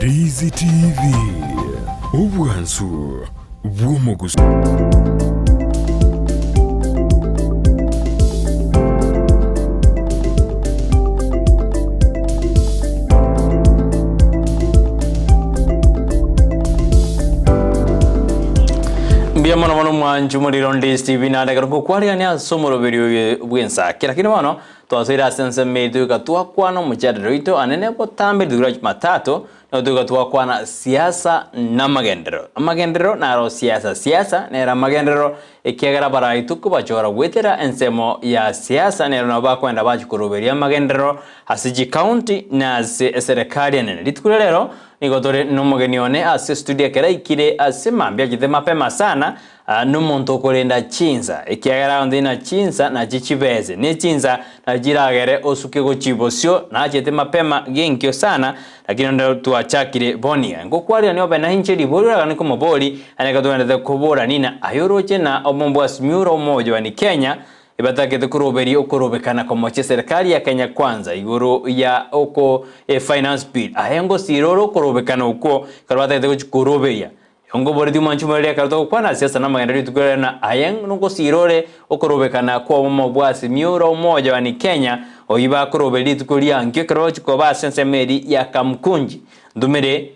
Ndizi TV, obwansu bw'omoguso. Mbuya mono mono mwanchu moriro Ndizi TV naende ekero ngokwarigania ase omoroberi oyo bw'ensake lakini bono Twasoire ase ensemo eye toika twakwana omochandero oito anene botambe rituko ria Jumatatu, nigo toika twakwana siasa na amagenderero. Amagenderero naro siasa, siasa nere amagenderero, ekiagera abarai tokobachora goetera ensemo ya siasa nero nabo bakoenda bachia koroberia amagenderero ase chicounty na ase eserekari enene. Rituko ria rero nigo tore nomogeni one ase estudio ekero aikire ase mambia achete mapema sana Aa nomonto okorenda chinsa, ekiagera onde na chinsa nachio chibese, ne chinsa nachio chiragere osuke gochia bosio, nachete mapema genkio sana, lakini onde twachakire bonia. Ngokwarerania obe nainche ribori oragane komobori, naende ekero togenderete koborani na aye oroche na omombwasi miura omoyo yani Kenya, ebatagete koroberia okorobekana komochia eserekari ya Kenya Kwanza igoro ya oko e finance bill. Aye ngosira ore okorobekana okwo ekero batagete gochia koroberia. Ongoboretie omwanchi omoreri ekero togokwana ase ase namagena rituko riria na aye nogosiira ore okorobekana kw'obomo bwa Azimio la Umoja One Kenya oyio bakoroberia rituko ria nkio ekero bagochia koba ase ensemo eria ya Kamkunji. Ntumere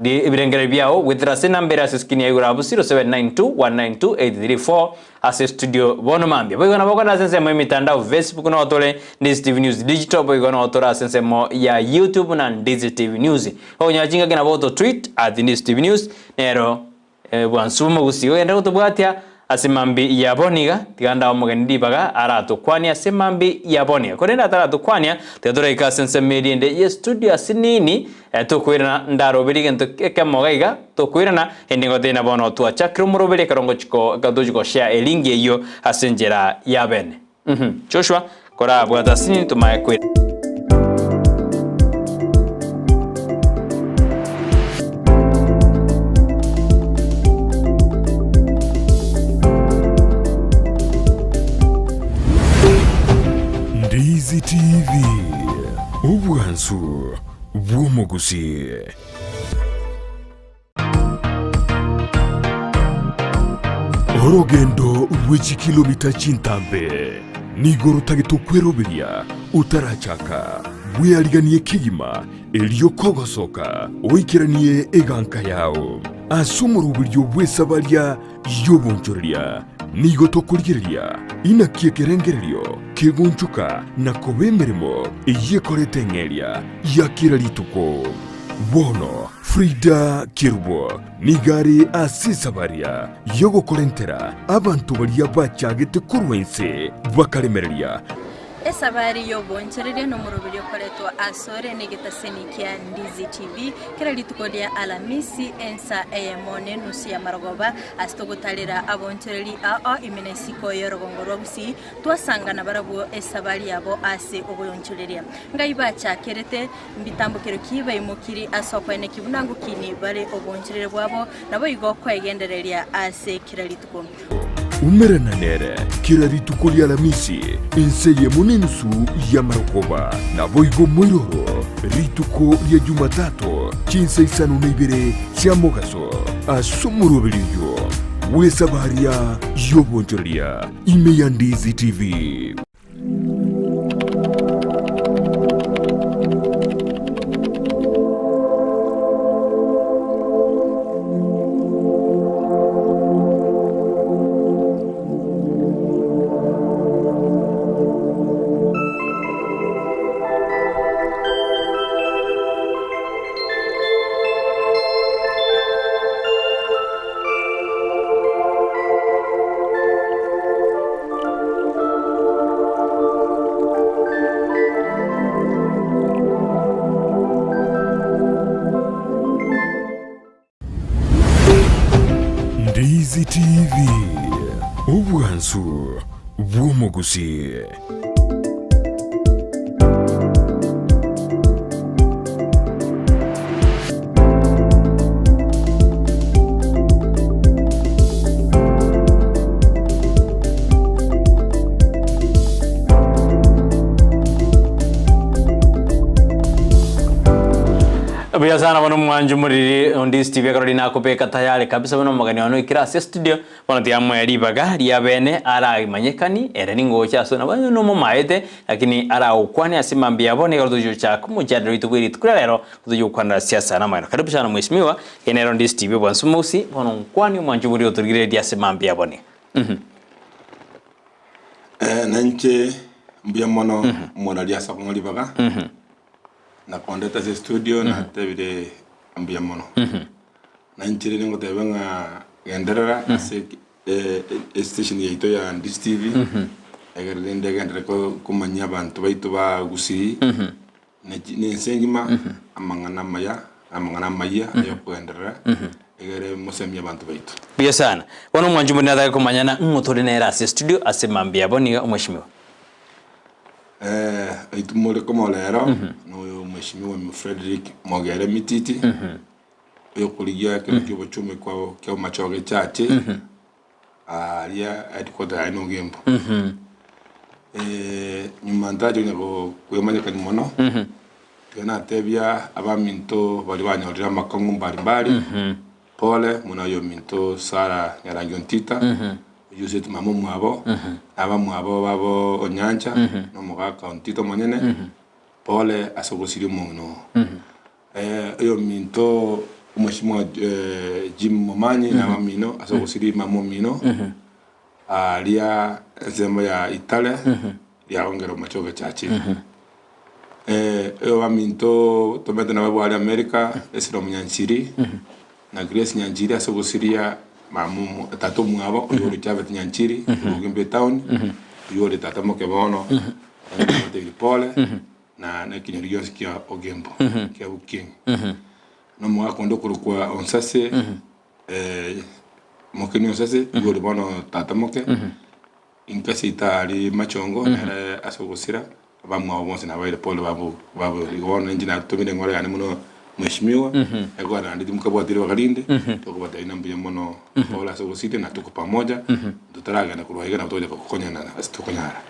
ebirengererio biao goetera ase enamba ere ase eskrini ya igoro abwo 0792192834 ase studio bono mambia. Boigo nabo okogenda ase ensemo y'emitandao Facebook noo tore Ndizi TV News Digital boigo noo tore ase ensemo ya YouTube na Ndizi TV News. Okonyora chingaki nabo oto tweet at Ndizi TV News nero bwansu bw'omogusii ogende gotobwatia ase mambi ya bono iga tiga ndae omogeni ribaga aratokwanie ase mambi ya bono iga. Korende ataratokwania tiga toraike ase ensemo eria ende ye studio ase nini Tokoirana ndaroberie egento ekemo iga iga, tokoirana, ende ngotebia bono twachakire omoroberi ekero ngochia ko ekero tochia go share elink eyio ase enchera ya bene. Uhum. Joshua, korabwate ase nini tomaye koirana. Ndizi TV, obwansu bw'omogusii. Orogendo rwe chikilomita chintambe nigo rotagete okweroberia otarachaka. Bweariganie kegima erio kogosoka oikeranie eganka yao. Ase omoroberio bw'esabaria y'obonchoreria nigo tokorigereria inaki ekerengererio kegonchoka na koba emeremo eyio ekorete eng'eria ya kera rituko. Bono Frida Kerubo nigo are ase esabaria y'ogokorentera abanto baria bachagete korwa inse bakaremereria. Esabari y'oboonchoreria nomoroberio okoretwa asore negetaseni kia Ndizi TV kera rituko ria Alamisi ensa eyemo nenusu y'amarogoba ase togotarera aboonchoreri ao ime na isiko y'orogongo rwa Gusii Twasangana barabwo esabari yabo ase oboyonchoreria. Ngai bachakerete mbitambokero ki baimokirie ase okoenekia buna ngokini bare oboonchoreria bwabo, naboigo koegendereria ase kera rituko. Umerana nere kera rituko ri'Alamisi, ensa eyemo nenusu y'amarogoba, naboigo moiroro rituko ria Jumatato chinsa isano na ibere chia mogaso, ase omoroberio oyio bw'esabaria y'oboonchoreria. Ime ya Ndizi TV. Ndizi TV, obwansu bw'omogusii. Buya sana bono mwancho moriri Ondisi TV ekero rinakobeka tayari kabisa bono omogeni one oikire ase estudio bono tiamoe ribaga ria bene aramanyekani ere ningocha ase nabo nomomaete lakini aragokwane ase mambia bono ekero togocha komochiarera oito bwe rituko ria rero togocha gokwanera siasa na amang'ana. Karibu sana mheshimiwa eye nero Ondisi TV obwansu mosi bono nkwanie omwancho moriri otorigereretie ase mambia bono. Nainche mbuya mono omoraria ase okong'a ribaga. Na kondeta ase estudio natebire mbuya mono. Na inche rende ngoteba ng'a genderera ase estation yaito ya Ndisi TV, egere rende egenderere komanyia abanto baito ba Gusii, na chi- na ense engima amang'ana amaya, na amang'ana amayia ayokogenderera, egere mosemie abanto baito. Buya sana. Bono omwanchi omonene natake komanyana ng'o tore nere ase estudio ase mambia abo niga omweshimiwa. Intwe more komo rero noyo Mheshimiwa Fredrick Mogere Mititi, oyokorigia ekero kia obochumi kwa kia Bomachoge Church, aria headquarter yaye na Ogembo. Nyuma ntarache konya kwemanyekania mono, tiga natebia abaminto baria banyorire amakong'u mbari mbari, Pole buna oyominto Sara Nyarangi Ontita, oyio osete mama omwabo, na abamwabo babo Onyancha, na omogaka Ontita omonyene, pole ase ogosiria omong'ina oo. Oyominto omweshimiwa Jim Momanyi na abamino ase ogosiria mama omino, aria ensemo ya Itale, riagongera omochoge chachire. Abaminto tomanyete nabwo bare America, Esrom Nyanchiri na Grace Nyanchiri ase ogosiria mama omo tata omwabo oyio ore Japhet Nyanchiri korwa Ogembe etown, oyio ore tata moke bono, naende nabatebirie pole na na ekenyoro gionsi kia Ogembo kia Bukingi. Na omogaka onde okorokwa Onsase Mokeni Onsase, igo ore bono tata moke. Inka seito aria machongo nere ase ogosira, abamwabo bonsi nabaire pole babo babo igo bono inche natomire eng'ora yane mono mheshimiwa, ekogera naende timokabwati ribaga rinde, tokobatebia ng'a mbuya mono pole ase ogosiria na tuko pamoja, totaragenda korwa iga nabo togocha gokonyana ase tokonyara.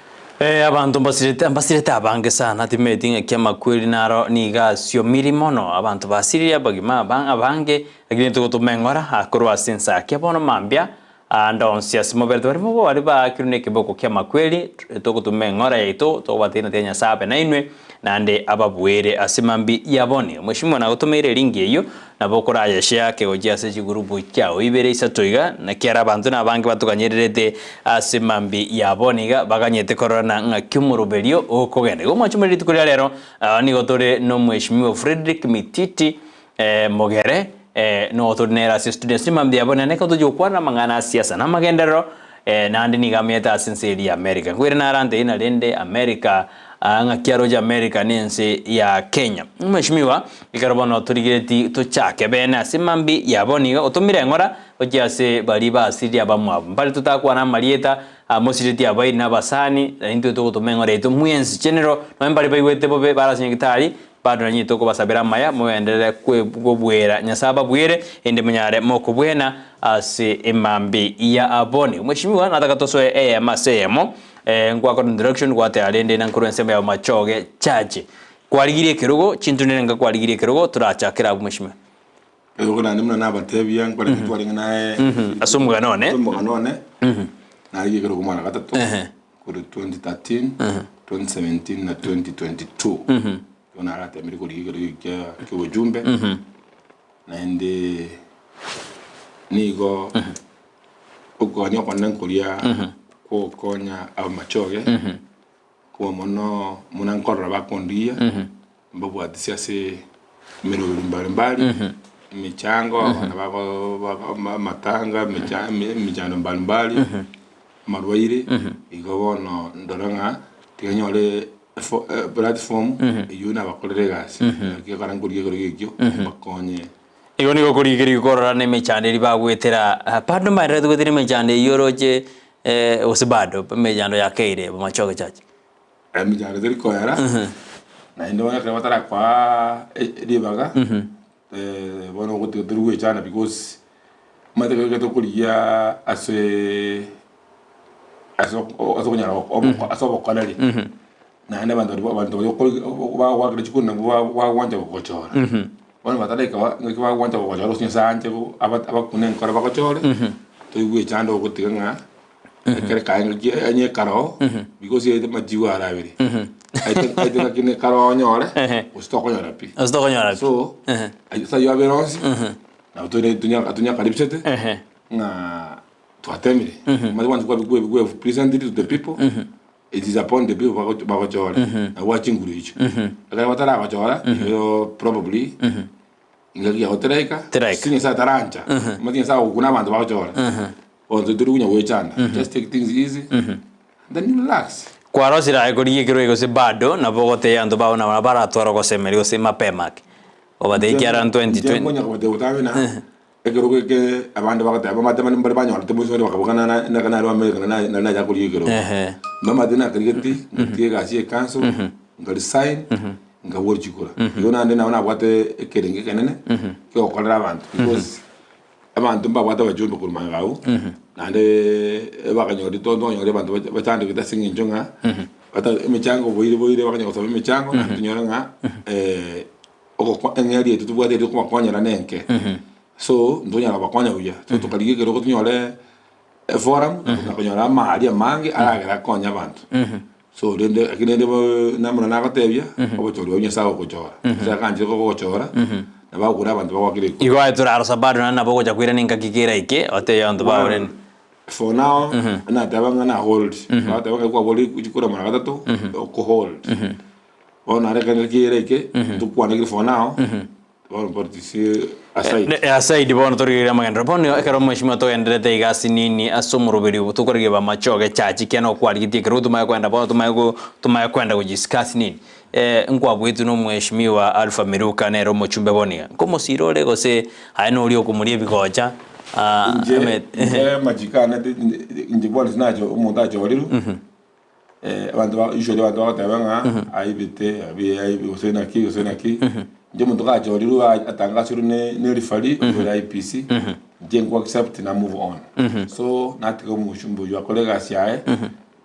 Abanto mbasirete mbasirete abange sana timanyeti ng'aki amakweri naro nigo asiomiri mono abanto basirire abagima aba abange lakini togotoma eng'ora korwa ase ensaki bono mambia Aande onsi ase mobere tibari mobo baria baakirwe nekeboko ki'amakweri, togotuma eng'ora yaito, togobateina tiga Nyasae abe nainwe, naende ababuere ase mambia y'aboni. Omweshimiwa nagotomeire eringi eyio, nabo okorayeshare ake gochia ase chigurupu chiao ibere isato iga, naki ere abanto nabange batoganyererete ase mambia y'aboni iga, baganyete kororana ng'aki omoroberio okogenda. Igo omwanche more rituko ria rero, nigo tore nomweshimiwa Fredrick Mititi, Mogere, Nigo tore nere ase estudio ase mambia yabo naende ekero tochia gokwana amang'ana a siasa na amagenderero naende nigo amenyete ase ense eria ya America. Nkoire naranteirie na rende America ng'aki aroche America na ense ya Kenya. Mweshimiwa, ekero bono torigeretie tochake bene ase mambia yabo nigo otomire eng'ora gochia ase baria basiririe abamwabo. Mbare totakwana amarieta mosiretie abairi na abasani, na intwe togotoma eng'ora yaito mwensi general, nonye mbare baigwete bobe bare ase nyagetari, Bado nanyete tokobasabera amaya, mogenderere kobwera Nyasae ababwere, erinde monyare mokobwena ase emambi ya aboni. Mweshimiwa, nataka tosoe eyemo ase eyemo, ngwakora introduction gwateba rende na nkorwa ensemo ya Bomachoge Church. Kwarigirie ekerogo, chintunire nga kwarigirie ekerogo, torachakere abwo mweshimiwa. Ekerogo naende buna nabatebia, nkwarenge twarenge naye Ase omogano one. Ase omogano one, narigia ekerogo mara gatato. Korwa 2013, 2017 na 2022 nigo naratemire korigia ekerogo eke kia ki'obochumbe naende nigo okogania okonene nkoria kwogokonya abamachoge koba mono buna nkorora bakondigia mbabwatisia ase emeroberi mbari mbari emechango abana bago bago amatanga emecha emechando mbari mbari amarwaire igo bono ndore ng'a tiga nyore efo platform eywo nabakorere egasi naki ekero nkorigia ekerogo ekio mbakonye. Igo nigo okorigereria korora na emechando eria bagoetera bado mbaendererete goetera emechando eywo oroche gose bado emechando yakeire Bomachoge Church. Emechando teri koera, naende bono ekero batarakoa ribaga, bono ogotiga tori goechanda because omanyete ekero ekero tokorigia ase ase ase okonyara ase obokoreri, naende abanto baria abanto baria bagoakera chikura nabwo bagwancha gogochora. Bono bataraika ba ngaki bagwancha gogochora gose Nyasae anche go aba abakune enkoro bagochore, toigwe echando ogotiga ng'a ekere kaye ngaki onye ekaroo, because yaete amajibu aro abere. Aete aete ngaki ne karoo onyore, gose tokonyora pi. Gose tokonyora pi. So, aywo ase aywo abere onsi, nabo tore tonya tonyakaribisete, ng'a twatemire. Omanyete kwancha kwabi kwabi kwabi presented to the people. It is upon the people bago- bagochore na gwa chinguru echio. Ekero bataragochora, igo probably engaki yago teraika, Teraika. gose Nyasaye tarancha, omanyete Nyasaye agokuna abanto bagochore. Bono tori konya goechanda, just take things easy, then you relax. Kwarosire aye korigia ekerogo gose bado nabo ogotebia abanto bao nabo baratware ogosemeria gose mapema ake. Obatebie ekiagera Inche 2020 nkonya kobatebia botambe na Ekerogo eke abande bagateba, Bamate bande mbare banyorete moise onde bakaboka na na na nare Amerika na na nari nacha korigia ekerogo. Ehe. Mbamate nakerigeti, ngatiga egasi ye council, nka resign, nkabua chikura. Igo naende nabo nabwate ekerenge ekenene, kiogokorera abanto because abanto mbabwate abachumbe korwa magega abwo, naende bakanyoria to tonyore abanto bacha bachandegete ase eng'encho ng'a, bata emechango boire boire bakanya gosaba emechango naende tonyore ng'a. Ogokwa eng'eria yaito tobwate eria tokobakonyera nenke. So, ntonyara kobakonya buya. So tokarigia ekerogo tonyore eforum, na konyora amari amange aragere akonye abanto. So rende lakini rende bo namuna nagotebia, obochori obo Nyasaye agogochora. Nyasaye aganchire kogochora, nabo agokura abanto bagoakera ekura. Igo aye torarosa bado naende nabo ogocha koirana engaki keraike, otebie abanto bao rende. For now, nateba ng'a na hold. Bateba ng'a kwabori chikura mara gatato, oko hold. Bono nare ekero kiaira eke, ntokwanekire for now, bono politics aside. Ne- Aside bono torigereria amagenderero bono ekero mweshimiwa togendererete iga ase nini ase omoroberi obo tokorigereria bamachoge chachi kiana okwarigetie ekero tomaye koenda bono tomaye go tomaye koenda go discuss nini nkwabuetwe na omweshimiwa Alpha Miruka nere omochumbe bono iga nkomosira ore gose aye noria okomoria ebigocha Inche, eme inche amachiko ane ti- inche bono tinacho omonto achorirwe. Abanto ba usually abanto bagoteba ng'a aibete abi aibi gose naki gose naki, inche omonto gachorirwe a- atangasirwe ne ne referee oyore IEBC, inche nko accept na move on. So natiga omochumba oywo akore egasi yaye,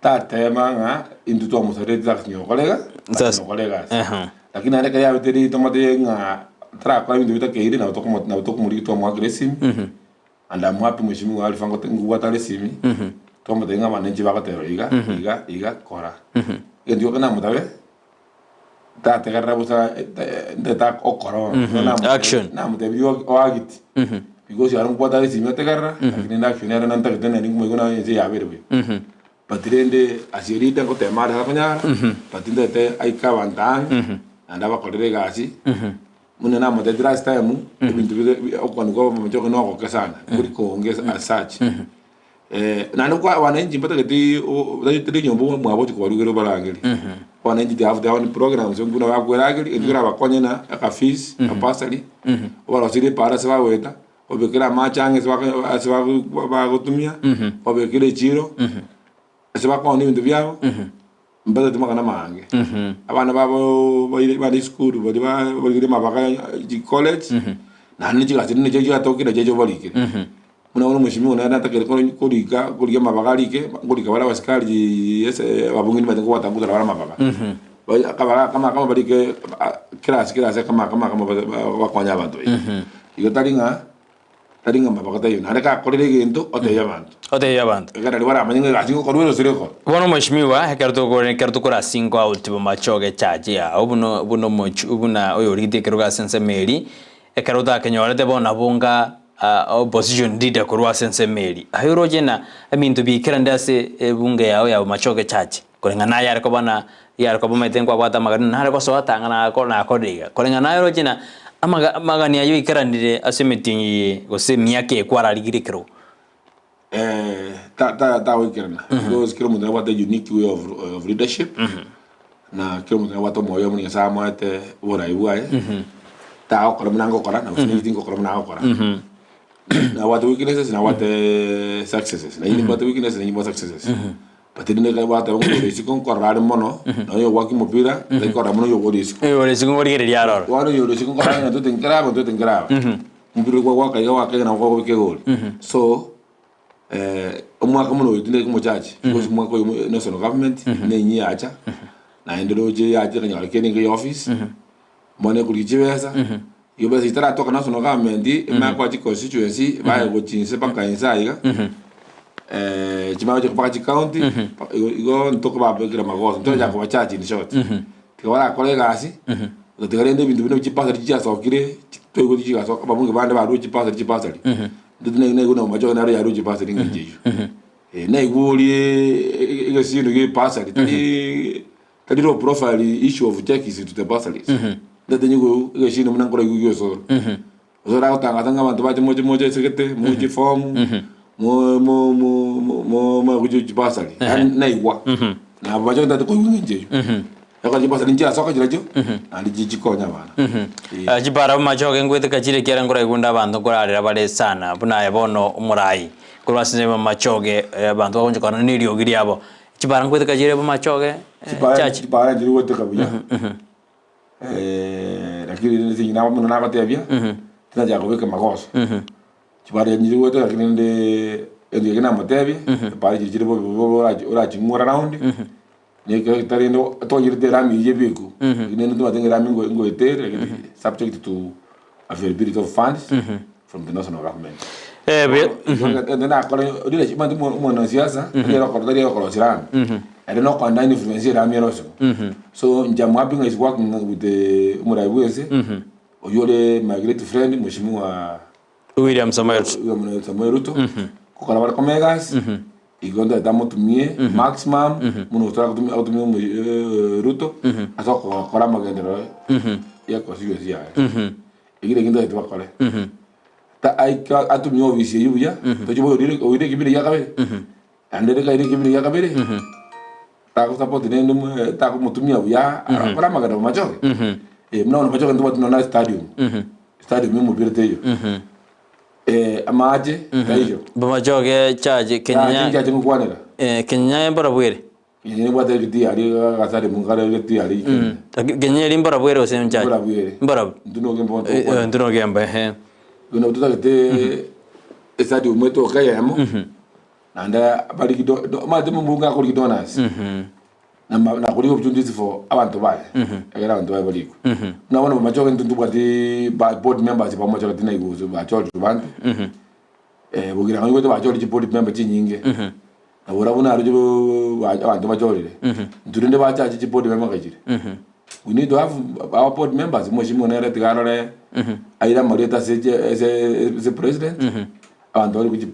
tatema ng'a intwe twamosaretie tagasinya gokora iga, agasinya gokora egasi. Lakini naende ekero yabete rito motebie ng'a tarakora ebinto bitakeire nabo tokomo nabo tokomorigia twamoakera esimi. And I'm happy mweshimiwa Alpha ngote ngobwate are esimi twamotebia ng'a abananchi bagoteba iga iga iga kora. Egento gioka namotabe tategerera bosa ntete okora bono. Action. Namotebi oagiti because aro ngobwate are esimi otegerera lakini rende action ere nantagete nari nkomoigwa naye ense yabere buya. But rende as a leader ngotema are akonyara but ntagete aike abanto ang'e naende abakorere egasi. Buna namotebete last time, ebinto bire bi- okogania kwa omochoke na ogoke sana, kori konge as such. Naende kwa wananchi mbatageti o- tari nyomba mwabo ochi kobarugera obarangeri. Wananchi they have their own programs buna bakwerageria, intwe torabakonye na aka fees, a bursary, obarosirie epaara ase bagoeta, obekere amache ang'e ase bako ase bago bagotumia, obekere echiro. Ase bakoonia ebinto biabo, mbatagete amang'ana amange. Abana babo baire bare esukuru baria ba barigire amabaga chicollege, naende ne chigasi rinde nachio chiatokire nachio obarikire. Buna bono omweshimiwa one natakeire kori korika korigia amabaga arike, nkorika bare abasikari ase ababunge nimanyete nkobwata nkotara bare amabaga. Bai akabara kama kama barike kera ase kera ase kama kama kama bakonye abanto baito. Igo tari ng'a. Tari ng'a maboko taiyo, naende gakorire egento, otebie abanto. Otebie abanto. Ekero nario baramanye ng'a egasi ngokorwa ere gose rekora. Bono mweshimiwa, ekero tokore ekero tokora single out bomachoge church yao buna buna omochu buna oyorigetie ekerogo ase ensemo eria, ekero otakenyorete bono nabo onga opposition leader korwa ase ensemo eria. Aye oroche ng'a ebinto biikerande ase ebunge yao ya bomachoge church, koreng'ana naye are koba na yare koba omanyete nkwabwate amagani nare gosoa tang'ana nako nakorire iga. Koreng'ana naye oroche ng'a amaga amagani ayio aikeranire ase emetienyi eye gose emiaka eye kwararigire ekerogo. Ta- ta- tagoikerana because kera omonto nabwate unique way of, of leadership na kera omonto nabwate omoyo omonene Nyasaye amoete oborai bwaye tagokora buna ngokora na gose tingokora buna agokora nabwate weaknesses nabwate successes naende nimbwate weaknesses naende nimbwate successes But rende ekero gwateba ng'a oyore isiko nkorora are mono, na oyo ogwaka omopira, tari korora mono oyo ore isiko. Oyore isiko nkorigereria aroro. Bono oyore isiko nkorora ng'a ntwete nkeraba, ntwete nkeraba. Omopira oria gwaka iga gwaka iga nabo kwagobeka egori. So, omwaka buna oyo tindari komochachi, because omwaka oyo national government, nenyi yacha, naende roche yacha ekanyora kende enke ya office, bono ekorigia chibesa. Igo besa chitaratoka national government, emanye koa chiconstituency, baye gochia inse mpaka inse aiga, chimanye gochia mpaka chicounty, igo igo ntokobabekera magoso, ntonya koba charge in short. Tiga barakore egasi, gotatiga rende ebinto buna chibasari chiasokire, twaigwete chigasoka, ababunge bande barure chibasari chibasari, intwe naigwa na machoge naro yarure chibasari eng'encho eywo. Naigwa orie egesindo gia ebasari tari Tari low profile issue of cheques to the bursaries. Ndete nyigwe egesindo buna nkoraigwe gia Osoro. Osoro agotangasa ng'a abanto bache moche moche esegete, moche form, mo mo mo mo mo gochia chibasari. Yaani naigwa. Na abo bache ntagete koigwa eng'encho eywo. Ekero chibasari nchiasoka chirochio, naende chi chikonya abana. Eh. Chibara machoge ngweteka chire ekiagera nkoraigwe onde abanto nkorarera bare sana buna aye bono omorai korwa ase machoge abanto bagonchokana na eriogi riabo. Chibara ngweteka chire bomachoge Chibara church. chibara nchiri goteka buya lakini rende ase eng'encho buna nagotebia tinachaka kobeka magoso chibara nchiri goteka lakini rende egento eke namotebia ebara echi chire bobe bobe orachi oraching'ura round na ekero rende tonyerete erami eywo ebeku lakini rende ntobwate ng'a erami ngo ngoetere lakini subject to availability of funds from the national government. Eh, buya. Ende nakore leadership omanyete omwanasiasa tari ere okoro tari ere okorosia rami ere nokoenda influence erami ere osigo so inche am happy ng'a is working with the omorai bwense oywo ore my great friend mheshimiwa William Samoei Ruto. William Samoei Ruto gokora bare koma egasi igo ntagete amotumie maximum buna gose agotumia agotumia omo Ruto ase okokora amagenderero ya constituency yaye. Ekio nakio ntagete bakore. Ta aika atumie ofisi eyio buya, tochie boyorire oire ekebira gia kabere, naende reka aire ekebira gia kabere, tagosupport rende mo takomotumia buya, arakore amagena bomachoge. Eh, buna bono machoge ntobwati nonya na stadium, stadium ya omopira teiyo, amache taiyo. Bomachoge church Chache Kenyanya nchache ngokwanera. Kenyanya mborabwo ere? Kenyanya nebwate egetii aria agasare mokare egetii aria Kenya. Lakini Kenyanya eri mborabwo ere gose nchache? Mborabwo ere. Mborabwo. Intwe nogemba bono Eh, eh, togokwana. intwe nogemba ehe. Bono totagete estadium etoke eyemo, naende barigi do- do- omanyete omombunge akorigi donors, na ma- na korigia opportunities for abanto baye, ekero abanto baye barikwe. Buna bono bomachoge intwe ntobwati ba board members ba bomachoge tinaigwa bachorirwe banto, bogira ng'a oigwete bachorire chiboard member chinyinge. Na barabwo naroche abanto bachorire, intwe rende bachache chiboard member ngachire. We need to have our board members, mheshimiwa nere tiga arore aire amarieta ase ase ase president, abanto bari gochi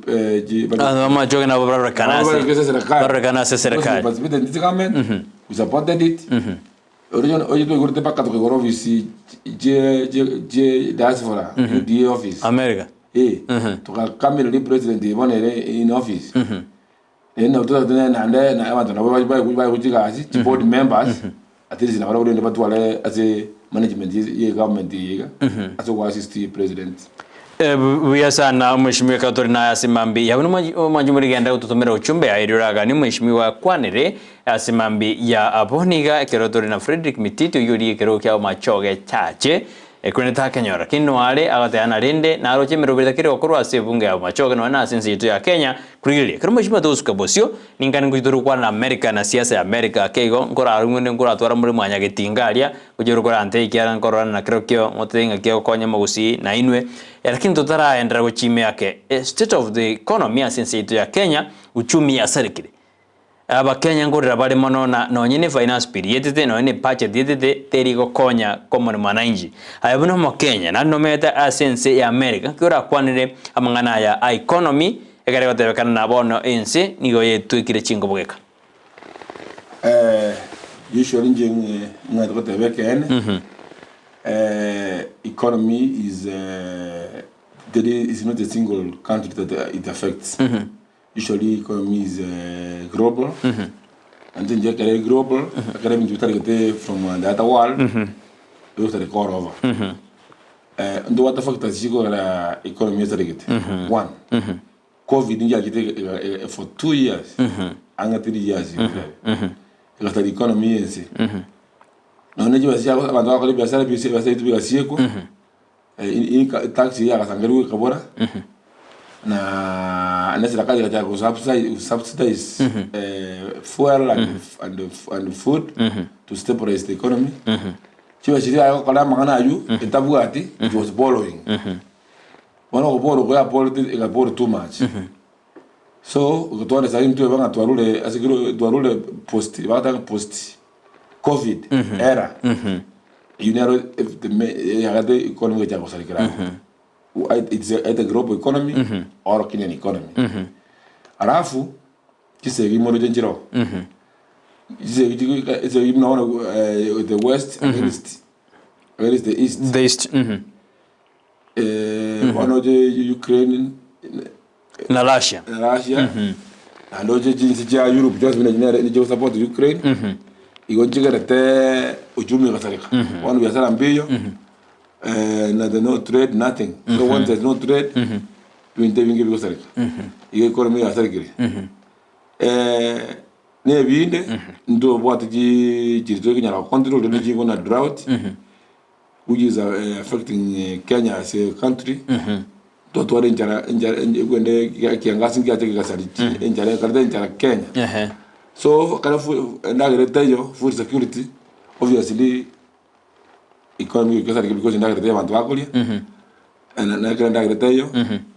chi bari Abanto b'amachoge nabo barorekane Nabo ase barorekane ase serikali. barorekane ase Because we serikali. participated in this government, we supported it. Oroche oche twaigorete mpaka tokaigora office chie chie chie diaspora, UDA office. America. Eh, togakamereria president bono ere in office. Naende nabo totagete naende naende na abanto nabo baye baye baye gochia egasi, chi board members, at least nabarabwo rende batware ase management ye ye government eye iga, ase ogo assist president. Eh, buya sana mheshimiwa ekero tore naye ase mambi ya buna omwanchi morigenda gototomera uchumbe aye erio oraganie mheshimiwa akwanere ase mambi ya abwo niga ekero tore na Fredrick Mititi oyio oria ekerogo kia Bomachoge Chache Ekeene takenyora kende noare agateba na rende naroche emeroberi takeri gokorwa ase ebunge ya Bomachoge nonya na ase ense yaito ya Kenya kurigereria ekero mheshimiwa togosuka bosio ninkane ngochia tore gokwana na America na siasa ya America ake igo nkorarumwe onde nkoratwara more mwanyagetinga aria ngochia ore korantebia ekiagera nkororana na kerokio ngotebie ng'aki ogokonya omogusii nainwe lakini totaraenderera gochia ime ake state of the economy ase ense yaito ya Kenya uchumi yasarekire. Abakenya nkorera bare mono na nonye ne finance bill yetete nonye ne budget yetete teri gokonya common mwananchi. Aye buna omokenya naende nomanyete ase ense ya America nki orakwanere amang'ana aya a economy ekere gotebekana na bono ense nigo yetwekire chingobogeka. Usually inche ng'ati goteba ekeene, economy is there is not a single country that it affects. Usually economy is global, naende inche ekero ere global, ekero ebinto bitarigete from the other world, egotareka all over. Ntobwate factors chikogera economy esarigete, one, covid nchiachete ega- ega- for 2 years, ang'e 3 years iga egasari economy ya ense. Nonya chibesa chia abanto bagokora ebiasara ebise ebiasara ebio bigasiekwa. Tax eye yagasangerigwe ekabora, na na eserekari egachaka go subsidize fuel and and and food to stabilize the economy. Chibesa chiria aye gokora amang'ana aywo etabwati, it was borrowing. Bono okoborrow okwo yaborrowete ekaborrow too much. So, gotware saii ntweba ng'a twarure ase kero twarure post bagoteba ng'a post covid era, eywo nero the ma- yagete economy egachaka gosarekera abwo. It's either global economy or Kenyan economy. Alafu, chisegi moroche nchiroo, chisegi chigoika esegi buna bono the west against against the east. The east. Bono oche Ukraine Na Russia. na Russia, naende oche chinse chia Europe chionsi buna nere nichigosupport Ukraine, igo nchigerete uchumi ogasareka. Bono biasara mbiyo, na the no trade nothing. So once there's no trade, ebinto ebinge bigosareka. Igo economy yasarekire. Na ebinde, ntobwate chi chiri tokonyara gocontrol rende chiko na drought. which is affecting Kenya as a country, totware enchara enchara ekwende ekiangasi nkiacha kegasari enchara ekareta enchara Kenya. Ehe. So ekero fu endagera etaiyo food security obviously economy egesareka because endagera teiyo abanto bakoria, na na ekero endagera etaiyo,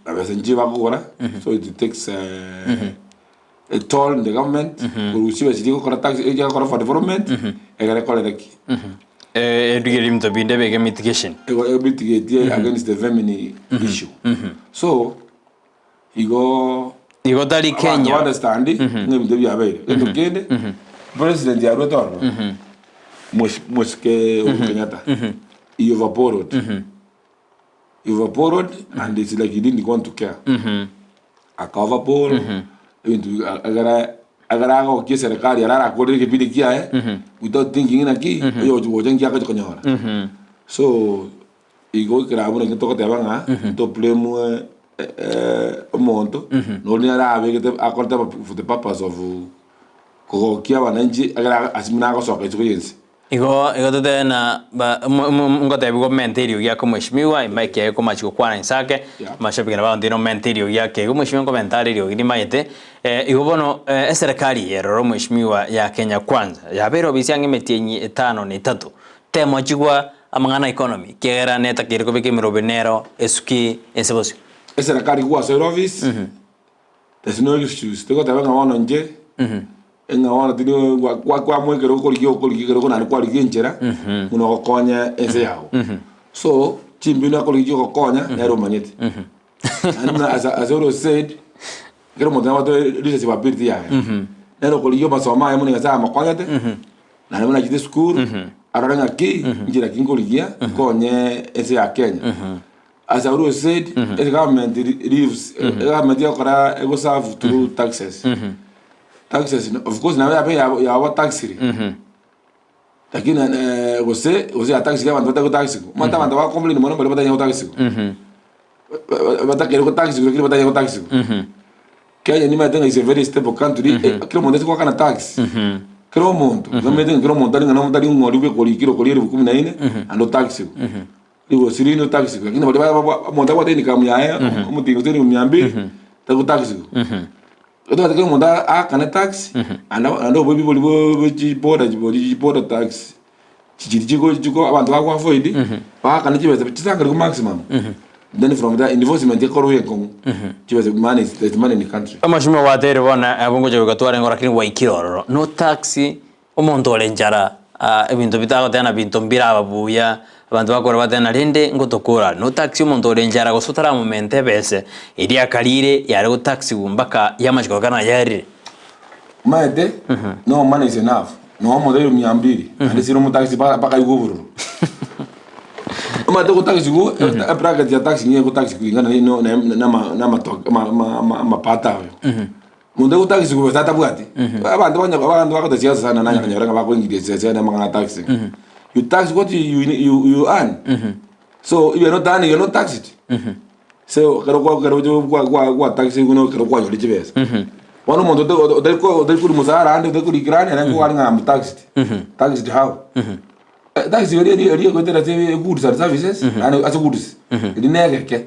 na besa nchiyo bakogora, so it takes a toll in the government korusia chibesa chiria gokora tax echi gokora for development egere ekorere ki? Erigereria ebinto binde ebeke mitigation. Ego emitigate against the famine issue. So igo Igo tari abanto Kenya. understand ng'a ebinto biabeire. Egento kende president arwete ororo mos- mosike Uhuru Kenyatta he over borrowed. He over borrowed and it's like he didn't want to care. Aka over borrow ebinto bi- egere egere agokie eserekari ere arakorere ekebindi kiaye without thinking naki oyo ogochi gocha nki agochi konyora. So igo ekero abwo naki togoteba ng'a to blame omonto nonye nere arabegete akorete for the purpose of kogokia abananchi ekero ase buna agosoka isiko ya ense. Igo igo totebe na ba mo- mo- ngotebiwa omente eriogi ake omweshimiwa, emic yaye ekomachi gokwana inse ake, Yeah. amashabiki nabo bagontebia nomente eriogi ake igo omweshimiwa nkomenta are eriogi rimaete, igo bono eserekari eye rora omweshimiwa ya Kenya Kwanza, yabeire obisi ang'e emetienyi etano na etato, temochigwa amang'ana a economy, ekiagera netakeire kobeka emerobe nero esuki ense bosio. Eserekari gwasoire office, there's no excuse, tigoteba ng'a bono inche, ng'a bono tindi gwa- gwa- kwamoa ekerogo okorigia okorigia ekerogo naende kwarigia enchera buna ogokonya ense yago. So, chimbinu akorigia chiogokonya nere omanyete. Naende buna as as I always said, ekero omonto nabwate leadership ability yaye, nere okorigia amasomo aye buna Nyasaye amokonyete, naende buna achete esukuru, arore ng'aki, nchera ki nkorigia nkonye ense ya Kenya. As I always said, mm government lives, mm -hmm. government yakora ego serve through mm -hmm. taxes. Mm -hmm. Taxes of course nawe yabe yawa taxiri. Mm -hmm. Lakini eh, gose gose ya taxi abantu batako taxi. Mata abantu ba complain mono bari batanya taxi. Mm -hmm. Batakere ko taxi lakini batanya taxi. Mm -hmm. Kenya nimanyete ng'a is a very stable country, mm -hmm. kera omonto ase goakana tax. Mm -hmm. Kera omonto, mm -hmm. nomanyete ng'a kera omonto ari ng'a nomotari ng'ori bwe kori elfu kumi na ine, mm -hmm. and otaxi. Mm -hmm. Rigosiri notagisigwa, lakini baria ba- omonto abwate income yaye, omotingi gose elifu mia mbili, tagotagisigwa. Otagete kera omonto aakane tax, naende naende oboibi boria bwa bwa chiboda boria chiboda tax, chichiri chiko chiko abanto bago avoid, baakane chibesa chisangerigwe maximum, then from there enforcement ekorwe enkong'u, chibesa money is there is money in the country. Omosimo gwateire bono abwo ngocha goika twarenge lakini gwaikire ororo no taxi Omonto ore nchara, ebinto bitagoteba na binto mbiraba buya, abanto bakore batebe na rende ngotokora are. Notaxi omonto ore nchara gose otaramomenta ebese eria akarire yare gotaxiwa mpaka yamachia korokana ng'a yarire. Omanyete, no money is enough, nonya omonto aire mia mbili, naende sire omotaxi mpaka mpaka aigwe obororo. Omanyete ogotaxiwa, ebracket ya taxi nigo egotaxi kulingana na na na ama na amatoke ama ama ama amapato ayo. Monto ogotaxi gose atabwati, abanto banya abanto bagota siasa sana nanya konyora ng'a bakoingiria siasa na amang'ana a taxi. You tax what you you you earn. So if you are not earning you are not taxed. So ekero kwa ekero oche kwa kwa kwa taxi buna ekero kwanyora chibesa. Bono omonto ote ote otari ko otari korwa mosara ande otari korikera ande nere nkogania ng'a am taxed. Taxed how? Taxi eria eria eria egoetera ase goods and services naende ase goods, eria na egeke.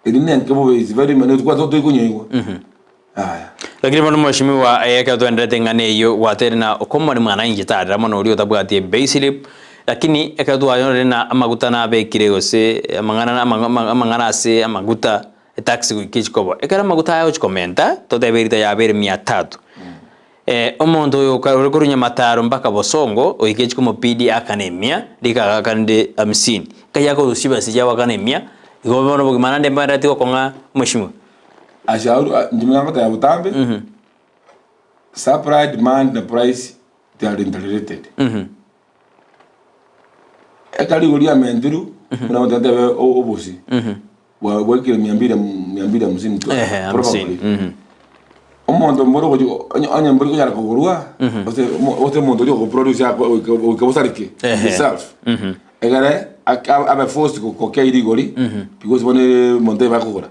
Eri nenke bobe is very many kwanza toikonyoigwa. Aya. Lakini bono mweshimiwa ekero twenderete eng'ana eyio gwateire na okomori mwana inche tarera mono oria otabwati epayslip. Lakini ekero twanyorire na amaguta nabekire gose amang'ana amang'ana ase amaguta etax goika echi koba. Ekero amaguta aya agochi komenta, totebe erita yabeire mia tatu. Omonto oyo ore korwa Nyamataro mpaka Bosongo oike echi komopidi akane emia, rika agakanire hamsini. Nkai akorusia chibesa echi agoakana emia, igo bono obogima naende mbaendereti gokong'a mweshimiwa. Ase abwo, inche buna ngoteba botambe, supply, demand na price they are interrelated. Ekero rigori riamentirwe, buna totebe obosie, bwa bwaikire mia mbili mia mbili hamsini tu, Ehe, hamsini, probably. mhm. Omonto mbore ogochi onye onye mbori konyara kogorwa, gose omo gose omonto oria ogoproduce ako goika goika bosareke Ehe. himself, egere ak abe forced gokea rigori, because bono omonto oyo bakogora.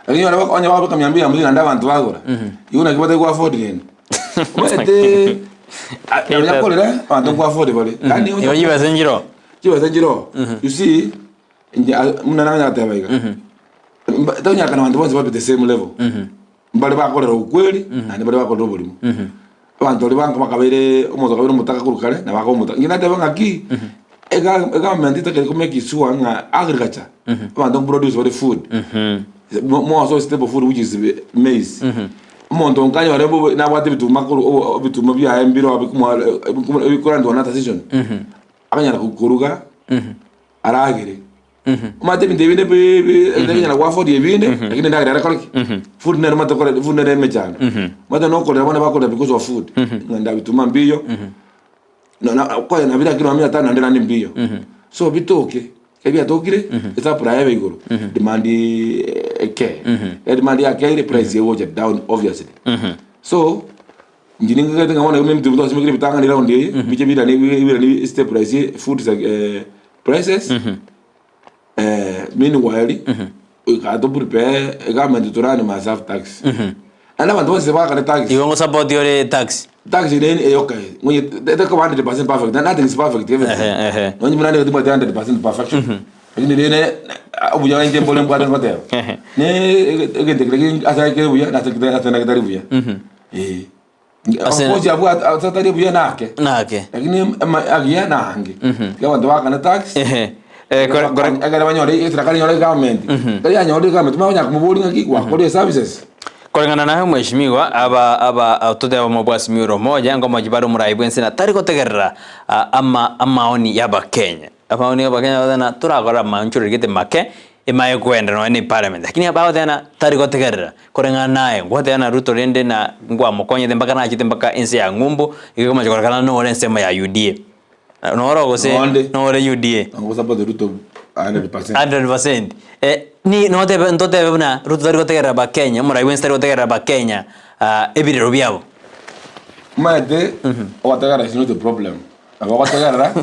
Lakini onye onye bakobeka mia mbili hamsini naende abanto bagora, igo naki batari go afford rende. Omanyete nonya korera abanto nko afford bare, yaani Igo chibesa nchiroo. Chibesa nchiroo, you see, inche buna nanya goteba iga, mba tonyakana abanto bonsi babe the same level, mbare bakorera okweri naende mbare bakorera oborimo. Abanto baria banka bakabeire omonto akabeire omotaka korwa kare nabo akaba omotaka. Inche nateba ng'aki, ega egovernment etakeri ko make sure ng'a agriculture, abanto mproduce bare food, more so staple food which is maize. Omonto nkanyore bobe nabwate ebituma korwa obo ebituma biaye mbire bikomoa ebikorentwa na season, akanyara koruga aragere. Omanyete ebinto ebinde bi- bi- ebinyara go afford ebinde, lakini endagera erekore ki? Food nere omanyete kore food nere emechando. Omanyete nokorera bono bakorera because of food, ng'a ndabituma mbiyo, na- na konya nabire lakini mia tano naende naende mbiyo. So bitoke, ebiatokire, esupply ebe igoro, demand ekee. Edemand yakeire, price egocha down obviously. So, Inche ning'egete ng'a bono igo ebinto twasimekire ebitang'ani round eye, biche birane birane step price food prices, meanwhile, goika to prepare egovernment to run must have tax. Naende abanto bonsi baakane tax. Igo ngosupport ore tax. Tax ere eyoka eye, onye tekoba 100% perfect, nothing is perfect everything. Ehe, ehe. Nonye buna nigo tibwati 100% perfection. Lakini rende obuya bwa inche mbore mbwate ngoteba, ne egento keria ase kere buya na ase getari buya. Eh. Ase- Of course abwate ase atari buya nake. Nake. Lakini ama agiya nange. Tiga abanto baakane tax. Ehe. Eh, kore- kore- Ekere banyore eserekari enyore egovernment. Ekero yanyore egovernment manya komoboria ng'aki gwakorire services. Koreng'ana naye omweshimiwa, aba aba totebe omobwasimi ore omoja, ngomochi bare omorai bwense na tari gotegerera ama amaoni y'abakenya. Amaoni y'abakenya bagoteba ng'a torakore amaonchoreri gete make, emaye koenda nonya na eparliament. Lakini bagoteba ng'a tari gotegerera. Koreng'ana naye, ngwateba na Ruto rende na ngwamokonyete mpaka nachete mpaka ense ya ng'umbu, igo ekomacha korekana nore ensemo ya UDA. Noro gose Nonde. nore UDA. Ngosupport Ruto 100%. 100%. Eh, ni notebe ntotebe buna Ruto tari gotegerera abakenya, omorai bwensi tari gotegerera abakenya ebirero biabo. Omanyete, ogotegerera is not a problem. Nabo ogotegerera,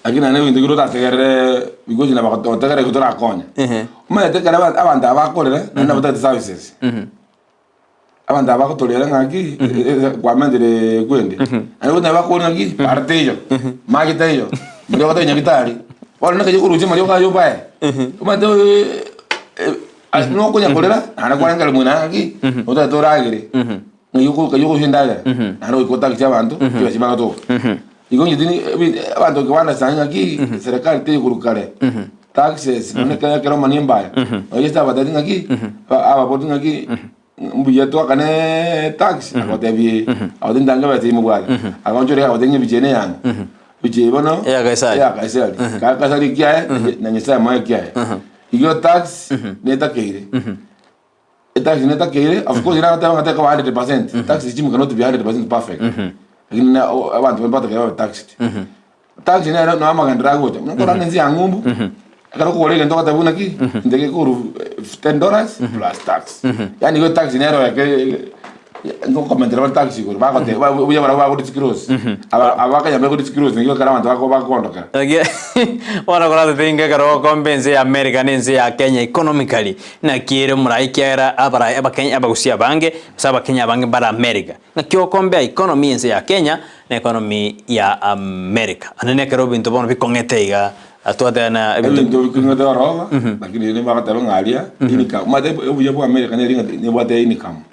lakini naende ebinto bire otategerere because nabo ogotegerera igo torakonya. Omanyete ekero aba- abanto aba bakorire, naende nabo batagete services. Abanto aba bagotorera ng'aki, kwamentire kwende, naende gocha bakoboria ng'aki, para teiyo, mache teiyo, mariogo taiyo nyagetari, bono naki okorusia amariogo aywo obae, omanyete nokonya korera, naende kwarengera mwene ng'aki, otagete oragere, ng'ai oko ng'ai okorusia endagera, naende goika otaxi abanto, chibesa chibagotoka. Igo inche tindi ebi abanto goika ba understand ng'aki, serikali teiyo korwa kare, taxes, nonye ekero ekero omani embaya, nonye ase abateti ng'aki, ababoreti ng'aki, mbuya twakane tax, agotebi agotebi ntange ebesa eywo mobwate, agochore agotebi ng'a ebicha eye neyang'o, ebicha eye bono, Eya Kaisari. eya Kaisari, ka Kaisari ekiaye, na Nyasaye moe ekiaye. Igo tax, netakeire. Etax netakeire, of course nagoteba ng'a tekoba 100%, tax regime cannot be 100% perfect, lakini na o- abanto baria batakeire babe taxed. Tax nero noo amagenderero agocha, buna nkorora ense ya ng'umbu, ekero okogora egento ogoteba buna ki, ntege gekorwa $10 plus tax. Yaani igo etax nero eke ngokomentera bare tax igoro, bagoteba buya barabwo bago disclose, aba aba bakanya bago disclose naki ekero abanto bako bakondokera. Bono koratote inga ekero ogokomba ense ya America na ense ya Kenya economically, naki ere omorai ekiagera abarai abakenya abagusia abange, gose abakenya abange mbare America. Naki ogokombea economy y'ense ya Kenya na economy ya America. Ande nekero ebinto bono bikong'ete iga, twateba na ebinto Ebinto bikong'ete oroba, lakini rende bagoteba ng'a aria income, omanyete obuya bwa America neri ng'a nebwate income.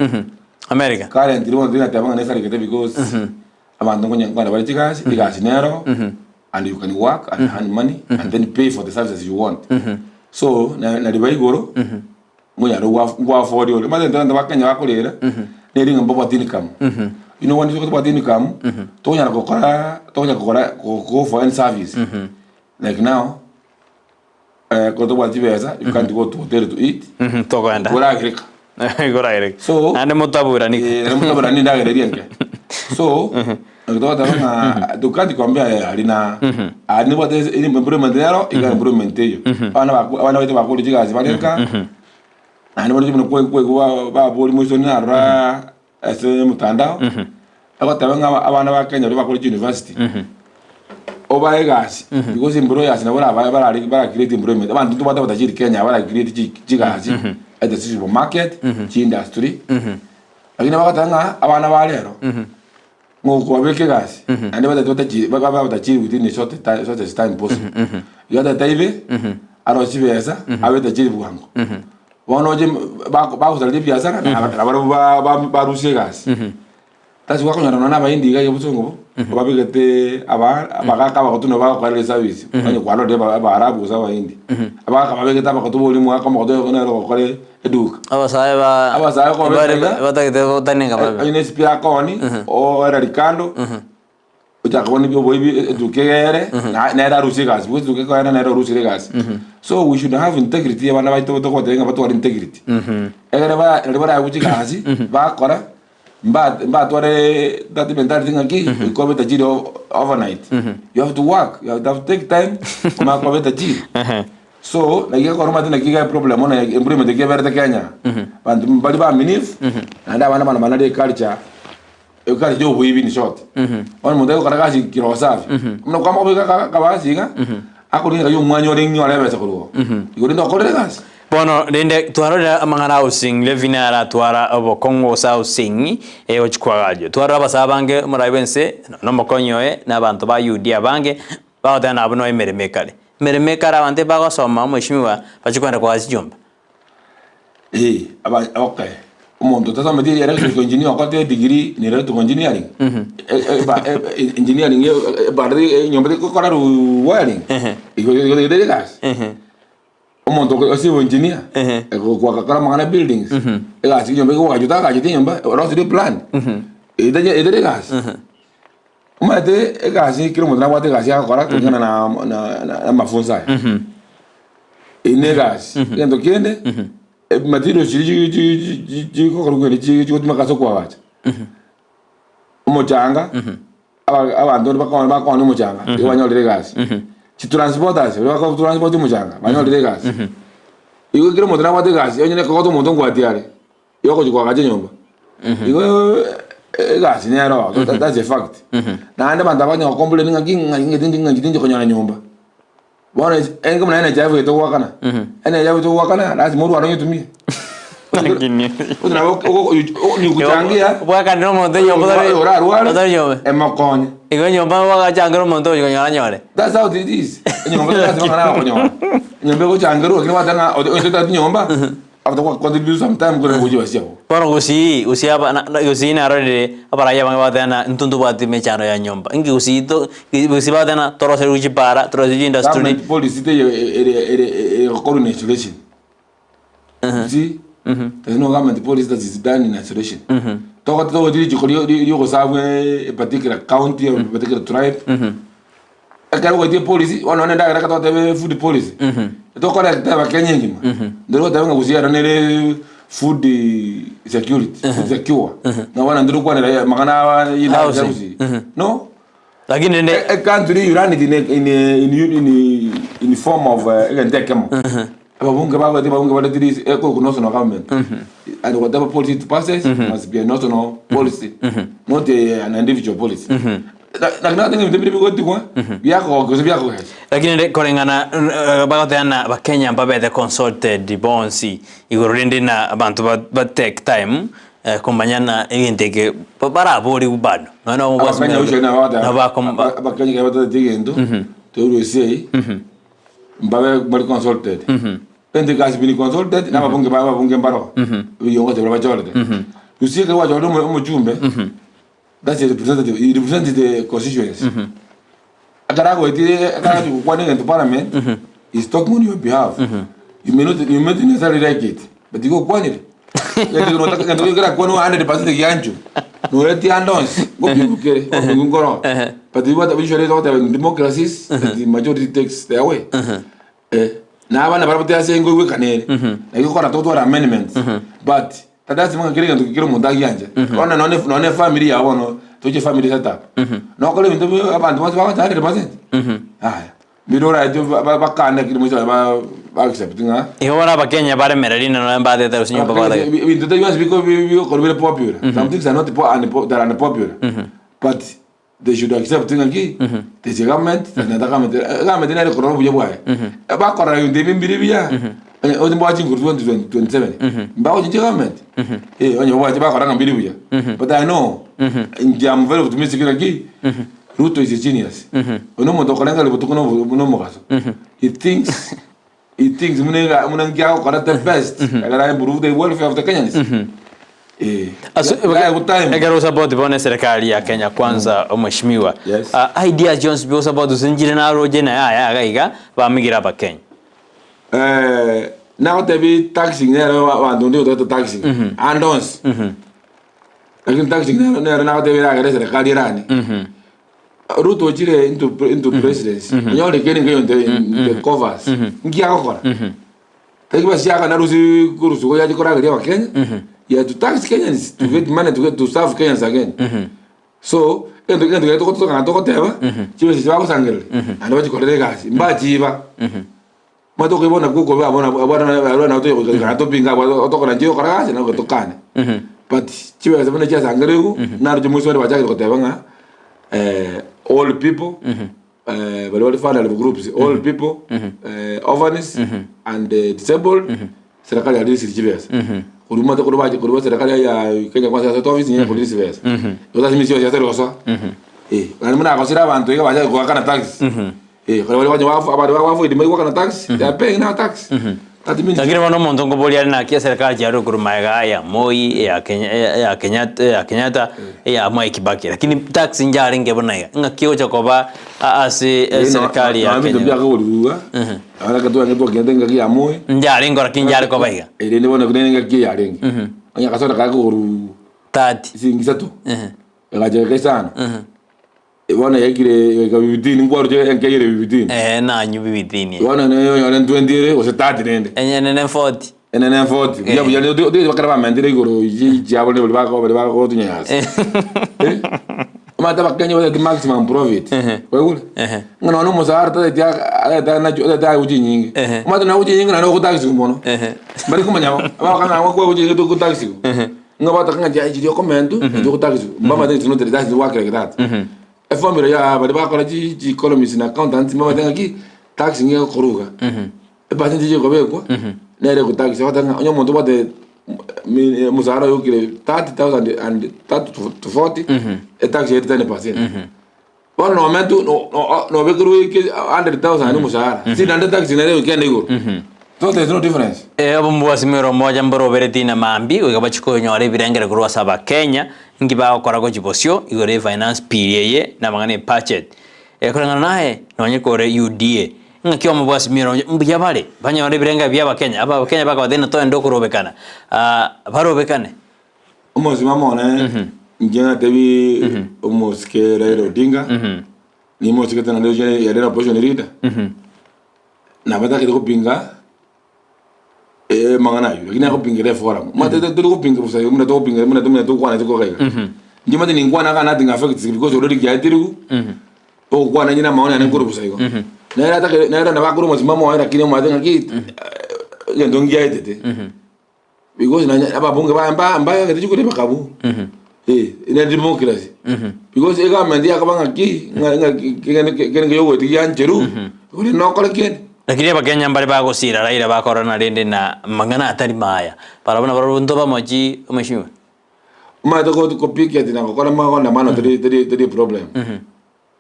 America. Currently bono tinateba ng'a nesarekete because abanto nkonya nkwana bare chigasi, egasi nero. and you can work and earn money and then pay for the services you want. So na nariba igoro monyare gwa gwa afford ore. Omanyete intwe abanto ba Kenya bakorera neri ng'a mbabwate income. You know when tobwate income tokonyara gokora tokonyara kogora go go for any service. Like now ekero tobwate chibesa you can't go to hotel to eat Tokoenda. koragereka. Koragereka. So Naende motaburani. Eh, motaburani endagera eria enke. So ekero togoteba ng'a to can't compare aria na aria nobwate employment nero iga employment eywo. Abana bako abana baito bakore chigasi bare nka naende bono buna kwaigwa babori moisoni narora ase omotandao, agoteba ng'a abana ba Kenya baria bakore chiuniversity, obae egasi because employers nabo barabae barare bara create employment, abanto ntobwate abatajiri Kenya bara create chi chigasi either chi supermarket, chi industry, lakini bagoteba ng'a abana ba rero, ng'okobabeka egasi naende batari batachi babe abatajiri within a short ti shortest time possible. Igo atagete aibe, arore chibesa, abe tajiri bwango. Bono oche bako bagosaria ebiasara na nabarabwo ba- ba- barusia egasi. Tasi gwakonyora nonya na abaindi iga iga bosongo bo, babegete aba abagaka abagotu nabo bagokorera eservice, onye kwarorire aba abaarabu gose abaindi. Abagaka babegete abagotu boria omogaka omogotu oyo nere ogokora eduka. Abasae ba Abasae okobeka bare iga, batagete gotenenka babe. onye na esipia akooni, oera rikando. Ochaka kobona oboibi etukia egere na nere arusie egasi because etukia ekoera nere orusire egasi. So we should have integrity abana baito tokobatebia ng'a batware integrity. Egere ba naria baraegwe chigasi bakora mba mbatware that mentality ng'a ki goika obe tajiri overnight. You have to work, you have to take time omanye koba etajiri. So naki gekogera omanyete naki iga eproblem bono employment eki eberete Kenya, abanto mbari baaminifu naende abande bana banari eculture. Egasi ya oboibi in short. Bono omonto agokora egasi kiroho safi, buna kwama kobeka aka- akabasi iga, akorwa ng'a omwanya ore ng'o ore ebesa korwa oo. Igo rende okorire egasi. Bono rende twarorire amang'ana a housing levy naro atwara obokong'u gose housing egochi koagachwa. Twarora abasae abange omorai bwense na omokonyi oye na abanto ba UDA abange bagoteba nabwo noe emeremo ekare. Emeremo ekare abanto ebagosoma omweshimiwa bachie kogenda koagacha chinyomba. Eh, aba okay, omonto otasometi electrical engineer okorete edegree in electrical engineering, e- e- ba- e- e- engineering e- ebare enyomba tekokora wiring, igo igo igo teri egasi. Omonto oko civil engineer, gokwakakora amang'ana ya buildings, egasi enyomba egoagachwa otagacheti enyomba orosirie eplan, etari etari egasi. Omanyete egasi kera omonto nabwate egasi agokora kulingana na na na amafunso aye. Eyio na egasi. Egento kende, materials chiria chi- chi- chi- chigokorwa kende chi chigotumeka ase okoagacha, omochanga, aba abanto baria bako bakoonia omochanga, igo banyorire egasi. Chitransporters baria bako transport omochanga, banyorire egasi. Igo kera omonto nabwate egasi, onye na ekogota omonto nkwatia are. Igo ogochia koagacha enyomba. Igo egasi nero oo, that- that's a fact. Naende abanto aba onye gocomplain ng'aki ng'a ng'a tindi ng'a tindi konyora nyomba. Bono ase enke buna NHIF eye togoakana, NHIF togoakana lazima orware onyetumie. Lakini- Gose nabo nikuchangia Bwakanire omonto enyomba otari- orarware otari nyomba. emokonye. Igo enyomba bwagachangera omonto ogochia konyora anyore. That's how it is. Enyomba lazima ng'a nagokonyora. Enyomba egochangerwa lakini gwateba ng'a ote otari nyomba. After gwa contribute some time kore gochia basiago. Bono gusii gusii aba na na gusii narorire abarai abange bagoteba ng'a intwe ntobwati emechando ya nyomba. Inki gusii to gusii bagoteba ng'a toroserigwe chipara, toroserigwe chiindustry. Government policy teiyo ere ere egokorwa in isolation. You see? There's no government policy that is done in isolation. Togote togochi richiko rio rio riogosabwa a particular county or a particular tribe. Ekero ogoitia epolicy, bono nonye endagera ekero togoteba food policy, tokora eteba Kenya engima, ndori goteba ng'a gusii ero nere food security, food secure, ng'a bono intwe tokwanera amang'ana aya ya endagera Housing. gusii, no. Lakini rende E country you run it in a in a in in in form of egento ekemo. Ababunge bagoeta ababunge bare tiri ekoku national government. And whatever policy it passes must be a national policy, not a, an individual policy. Lakini nagoteba ebinto bire bigotigwa biakogokia gose biakogecha. Lakini rende koreng'ana bagoteba ng'a abakenya mbabete consulted bonsi igoro rende na abanto ba take time komanya ng'a egento eke baraborigwe bado. Nonya na Abakenya usually nabo bagoteba nabo bakom- abakenya ekero batagete egento torusie eyio mbabe bari consulted. Egento eke has been consulted na ababunge ba ababunge mbaro ebiongozi baria bachorete. Usie ekero gwachorire omo- omochumbe that's a representative, he represents the constituency. Ekero agoetire ekero agochia gokwana egento parliament, he's talking on your behalf. You may not you may not necessarily like it, but igo okwanire. Egento kero otaka egento kerakwanwe 100% gianchwe, noetie ande onsi, ngopingwa kere, ngopingwa nkoro. But what usually togoteba in democracies, that the majority takes their way. Eh, na abana barabwo tiase nkoigwekana ere, naki gokora totware amendments, but tari lasima ng'a kera egento kera omonto agianche. Bono nonye na nonye efamiri yago bono, toche efamiri setup, nokore ebinto bi abanto bonsi bagocha 100%? Yaya, mbire orache ba- ba- bakane lakini mwisho aye ba ba accept ng'a Igo bono abakenya baremereria nonye mbatete gose nyomba batagete. Ebi- ebinto tari bionsi biko bi- bigokorwa bire popular, some things are not po- unpo- that are unpopular, but they should accept ng'a ki there's a government and another government Eh, government nere korora obuya bwaye Eh, bakorora ebinto ebi mbire buya onye onye mbwache chinguru 2027 mbagochinchia government eh onye babwache bakora ng'a mbiri buya but I know inche am very optimistic ng'a ki Ruto is a genius oyo na omonto okorengereria botuko na obo- na omogaso he thinks he thinks buna ega buna nki agokora the best ekero improve the welfare of the Kenyans eh Ase- yeah, good time ekero osapoti bono eserikali ya Kenya Kwanza omweshimiwa Yes. Ah, ideas chionsi pi osapoti ase nchire naroche naye aya iga iga bamigire abakenya Eh, nagotebi taxing nere abanto ndi otagete taxing ande onsi lakini taxing nero nere nagotebi eragere eserikali erani Ruto ochire into into presidency onyore keri nkeyo into in the covers nki agokora tari basiaka narusi korusuko yache korageria abakenya he had to tax Kenyans to get money to get to serve Kenyans again so egento egento keria togotokana togoteba chibesa echi bagosangereria naende bachikorere egasi mbachiba Omanyete okoibwa nakwo okobe abwo nabwo abwo abwo nabo tonya goika topinge abwo otokora inche gokora gasi nabo tokane. But chibesa buna chiasangereirwe naroche moisho onde bachakire goteba ng'a all people baria bare vulnerable groups, all people orphans and disabled, serikali yarisirie chibesa. Korwa omanyete korwa bache korwa serikali ya Kenya Kwanza ase office nigo ekorisia chibesa. Igo ase emesio yase gosoa. Naende buna agosire abanto iga bachake goakana tax. Eh, kare baria baria bafu- abare bagoafoidi mbaigwakana tax, they are paying now tax. That means Lakini bono omonto nkoboria are naki eserikali chiarure korwa magega ya Moi, eya Kenya eya Kenyatta eya Kenyatta, eya Mwai Kibaki lakini tax njarenge buna iga, ng'aki egocha koba a- ase eserikali ya Nonya binto Kenya. biakagorigwa iga, ekero twarenge twakinete engaki ya Moi, Njarenge ora ki njare koba iga? erinde bono nere engaki eye yarenge. Onye agasoda kagokogorwa 30. siringi isato, egacha eka isano. Bono yaikire egaika bibitini, nkwaruche enkeire bibitini. Eeh nanywe bibitini. Bono neye onyore 20 ere gose 30 rende. Enye ne 40. Enene 40. Buya buya rende otige bakare bamentire igoro chi chiabo rende baria bako baria bagotunyanyasa. Eh? Omanyete abakenya batagete maximum profit. Kwaigure? Ng'a nonye omosara tataeti atagete nacho atagete aegwe chinyinge. Omanyete naegwe chinyinge naende ogotaxigwa mono. Mbari komanya bo. Abakana nabo kwaegwa chinyinge togotaxigwa. Ng'a bataka ng'a chiaye chiria okomentwa, naende ogotakigwa. Mbamanyete it's not that work like that. Eformula ya baria bakora chi chi economists na accountants mbamanyete ng'aki, tax nigo egokorwa iga. Epercentage ekobekwa, nere egotax bagoteba ng'a onye omonto obwate mi omosara oye okire 30,000 and 30 to 40, etax ere 10%. Bono nomentwe no- no- nobekerwe eke 100,000 omoshahara, si naende tax nere egokenda igoro. So there is no difference. Ee, obomo bwa omoja mborobereti na mambia goika bachie konyora ebirengero korwa ase Abakenya, inki bagokora gochia bosio igoro ye finance bill eye na amang'ana e budget. Koreng'ana naye nonye kore UDA, ng'aki obomo bwa Azimio mbuya bare banyore ebirengero bia Abakenya, aba Abakenya bakabatebia ng'a toende okorobekana, barobekane. Omosimamo one, inche natebi omosike Raila Odinga, nimosigete naende oche yare na opposition leader, nabatagete gopinga amang'ana aywo, lakini agopingera eforum. Omanyete tori gopinga bosa igo buna togopinga buna buna togokwana isiko iga iga. Inche omanyete ninkwana iga nothing affects because already kiaetirwe, ogokwana inche na amaoni ane nkorwa bosa igo. Nere atagete nere nabo akore omosimamo oye lakini omanyete ng'aki, egento ngiaetete. Because nonye ababunge baye mba mbayagete chikura bakabu eh ine democracy because egovernment yakaba ng'aki ng'a ng'a kegende kende yogoeti giancheru ore nokore kende. Lakini abakenya mbare bagosira Raila bakorana rende na amang'ana atari maya, barabwo nabarabwo ntobamochi omweshimiwa. Omanyete go gopicket na gokora maandamano teri teri teri problem.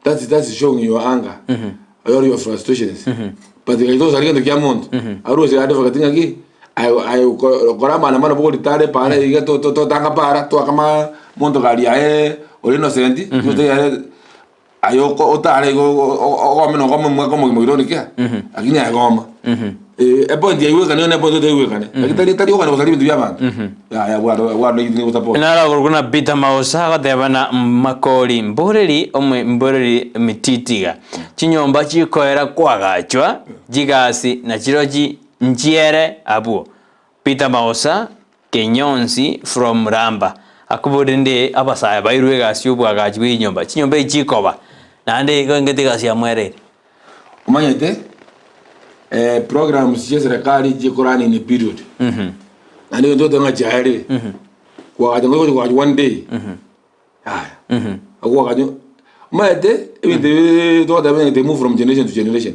That's that's showing your anger or your frustrations. But gaki togosaria gento kia monto. Arwe ase advocate ng'aki aye aye kora amaandamano bogoritara epara iga to- to- totanga para twakama monto gari yaye ore innocent, gose yare. Aye oko otare igo ogome na ogome omwaka omogima you don't care, lakini aye goma. Epoint yaigwekane eyo na epoint etaigwekane, lakini tari tari okogenda gosaria ebinto bia abanto, yaya abwo aro abwo aro nigo support. Naro akorokwa na Peter Maosa agoteba na Makori mboreri ome mboreri emetitiga chinyomba chikoera koagachwa chigasi nachirochi nchiere abwo Peter Maosa Kenyonsi from Ramba akoboria rende abasae bairwe egasi y'obwagachi bwe chinyomba chinyomba echi chikoba naende igo engete egasi yamwereire. Omanyete programs chia eserekari chikorana in a period naende egento ogoteba ng'a chiaerire kwagacha ngochi gocha one day yaya okwagacha omanyete ebinto ebi togoteba ng'a they move from generation to generation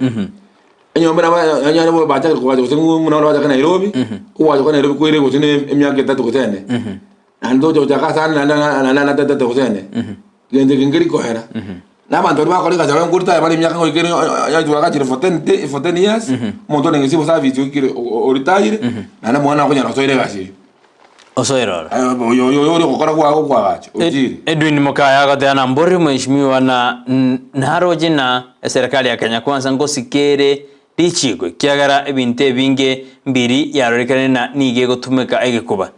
enyomba nabo onyore bo bachakire kogacha gose buna bono bachake Nairobi ogoacha kwa Nairobi koire gose na emiaka etato gose ene naende togocha gochaka ase ande naende naende naende etato gose ene gento eke nkeri koera. Na abanto baria bakora egasi abwo nkoritaya bare emiaka ngoika ere onye twagachire for ten day for ten years, omonto orenge civil service oikire oritayire, naende omwana okonyara gosoera egasi eywo. Osoere oro. Oyo oyo oria ogokora kwago okwagacha ochire. Edwin Mokaya agoteba na mborire mheshimiwa na naroche na eserekari ya Kenya Kwanza ngosikere richiko ekiagera ebinto ebinge mbiri yarorekanire na nigo egotumeka egekuba.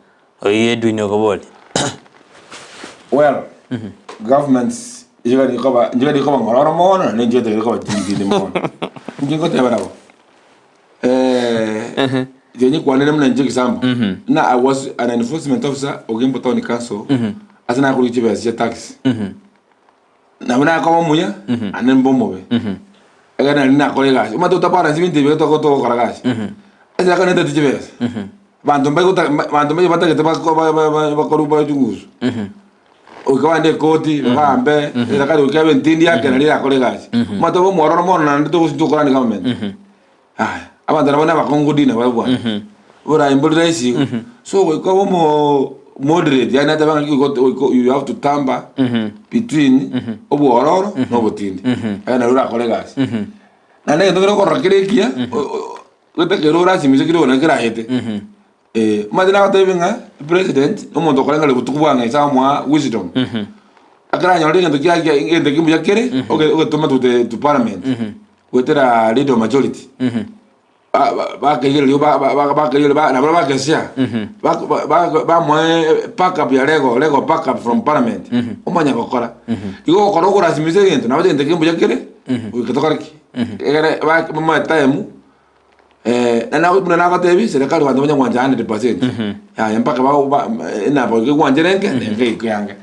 Oyio Edwin okoboria. Well, governments nigo rikoba nigo rikoba ng'ororo mono naende inche nigo rikoba tinditindi mono. Inche ngoteba nabo, inche nyikwanere buna inche example, buna I was an enforcement officer Ogembo Town Council, ase nakorwa chibesa chia tax. Nabo nakoba omuya, naende mbe omobe. Ekero nari nakora egasi, omanyete otabalance ebinto ebi toko togokora gasi. Ase ekero netaeti chibesa, abanto mbaigota abanto mbaye batagete bako ba- ba- ba- bakorwa bachungusu. Goika bagende ekoti, bagambe, eserekari goika ebe entindi yake naria erakore egasi. Omanyete obe omwororo mono naende togosi tokorani government. Aya, abanto nabo nabakongu dina barabwo bwana. Oborai mbori rahisi igo. So goika obe omo moderate yaani nateba ng'aki goika goika you have to tamper between obwororo na obotindi. Aye nario orakore egasi. Naende egento kere okorora kere ekiya, gete orasimise kere naki kerahete. Omanyete nagotebi ng'a president omonto okoreng'ana botuko bwa ng'a ase amoa wisdom. Ekero anyorire egento kia kia egento ekio mbuya kere, oge ogetoma to the to parliament. Goetera leader of majority bakaigereria bakaigereria nabwo bakesia bamoe backup ya legal legal backup from parliament omanye gokora. Igo ogokora okorasimisa egento nabo egento ekio mbuya kere goika tokore ki? Egere bamoe time buna nagotebi serikali abanto banya gwancha 100% yaya mpaka enamba egwanchera enke na enke eke ange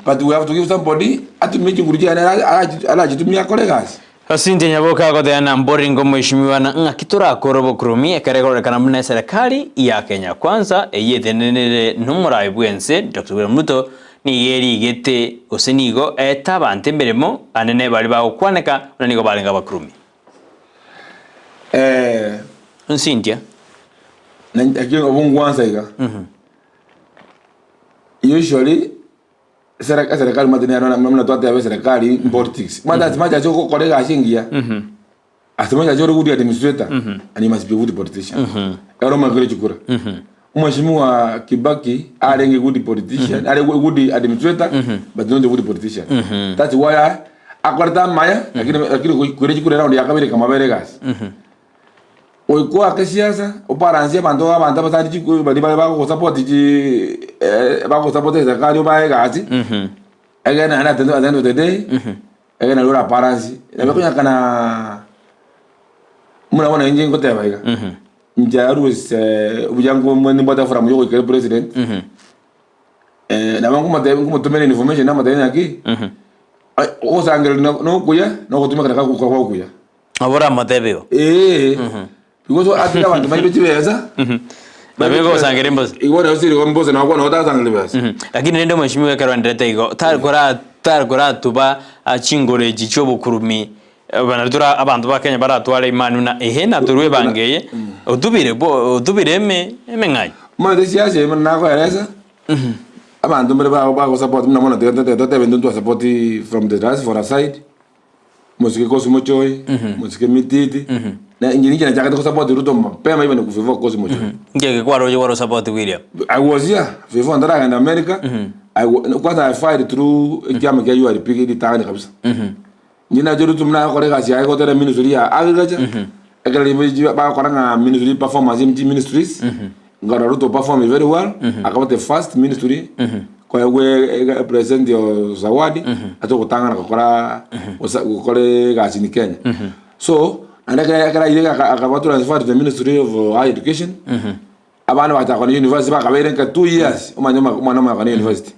but we have to give somebody atumie chinguru chiaye nere arachitumie akore egasi. Cynthia Nyaboke agoteba na mboringo Mheshimiwa na ng'aki torakore obokuromi ekero ekororekana buna eserekari ya Kenya Kwanza eyio etenenere nomorai bwense Dr William Ruto nigo erigete gose nigo eete abanto emeremo anene baria bagokwaneka buna nigo barenge abakuromi. Cynthia. Lakini obongwansa iga usually Eserekari omanyete nero buna twateba eserekari politics, omanyete as much as ogokora egasi engiya, as much as ore good administrator, and you must be a good politician. Ero omanye kore chikura. Omweshimiwa Kibaki arenge good politician, are good administrator, but not a good politician. That's why akorete amaya, lakini lakini kore chikura eround ya kabere ekamobera egasi. Goika oake siasa, obalansie abanto abanto abatari chiku baria bare bagogosupport chi bagogosupport eserekari obae egasi, egere naende at the end of the day, egere nario orabalansie. Nabo ekonyarekana buna bono inche ngoteba iga, inche always buya nimbwate forum ya ogoikera president, nabo nkomotebia nkomotomera information namotebia ng'aki, ogosangereria na okuya na ogotumeka nako koba okuya. Nabo oramotebie igo. Ee, because ase abanto baibe chibesa. Nabo egosangereria mbosa. Igo nabo siri mbosa nabo bono otasangereria besa. Lakini rende omweshimiwa ekero aenderete igo, tari kora tari koratuba chingoro echi chiobokurumi buna tora abanto ba Kenya baratware imani buna ehe natorwe ebango eye, otubire bo otubire eme emeng'anyi. Omanyete siasa eye buna nakoeresa, abanto mbare bagosupport buna bono totebe intwe ntwasupport from the diaspora side. Mosike Cosmo Choi, mosike Mititi, na inche ninche nachagete gosupport Ruto mapema even before Cosmo Choi. Inki eke kwaroche kware osapoti William? I was here before ntaragenda America. I wa- kwanza I fight through ekiama kia URP ritang'ani kabisa. Inche nache Ruto buna agokora egasi yaye gotera ministry ya agriculture, ekero ribe bagokora ng'a ministry performance in ministries, nkarora Ruto perform very well, akaba the first ministry koegwa president zawadi ase ogotang'ana gokora gosa gokora egasi in Kenya. So, naende ekero ekero aire akaba transferred to the ministry of higher education, Abana bagachaka kogenda university bakabeire nka 2 years omanye omwana omanye kogenda university.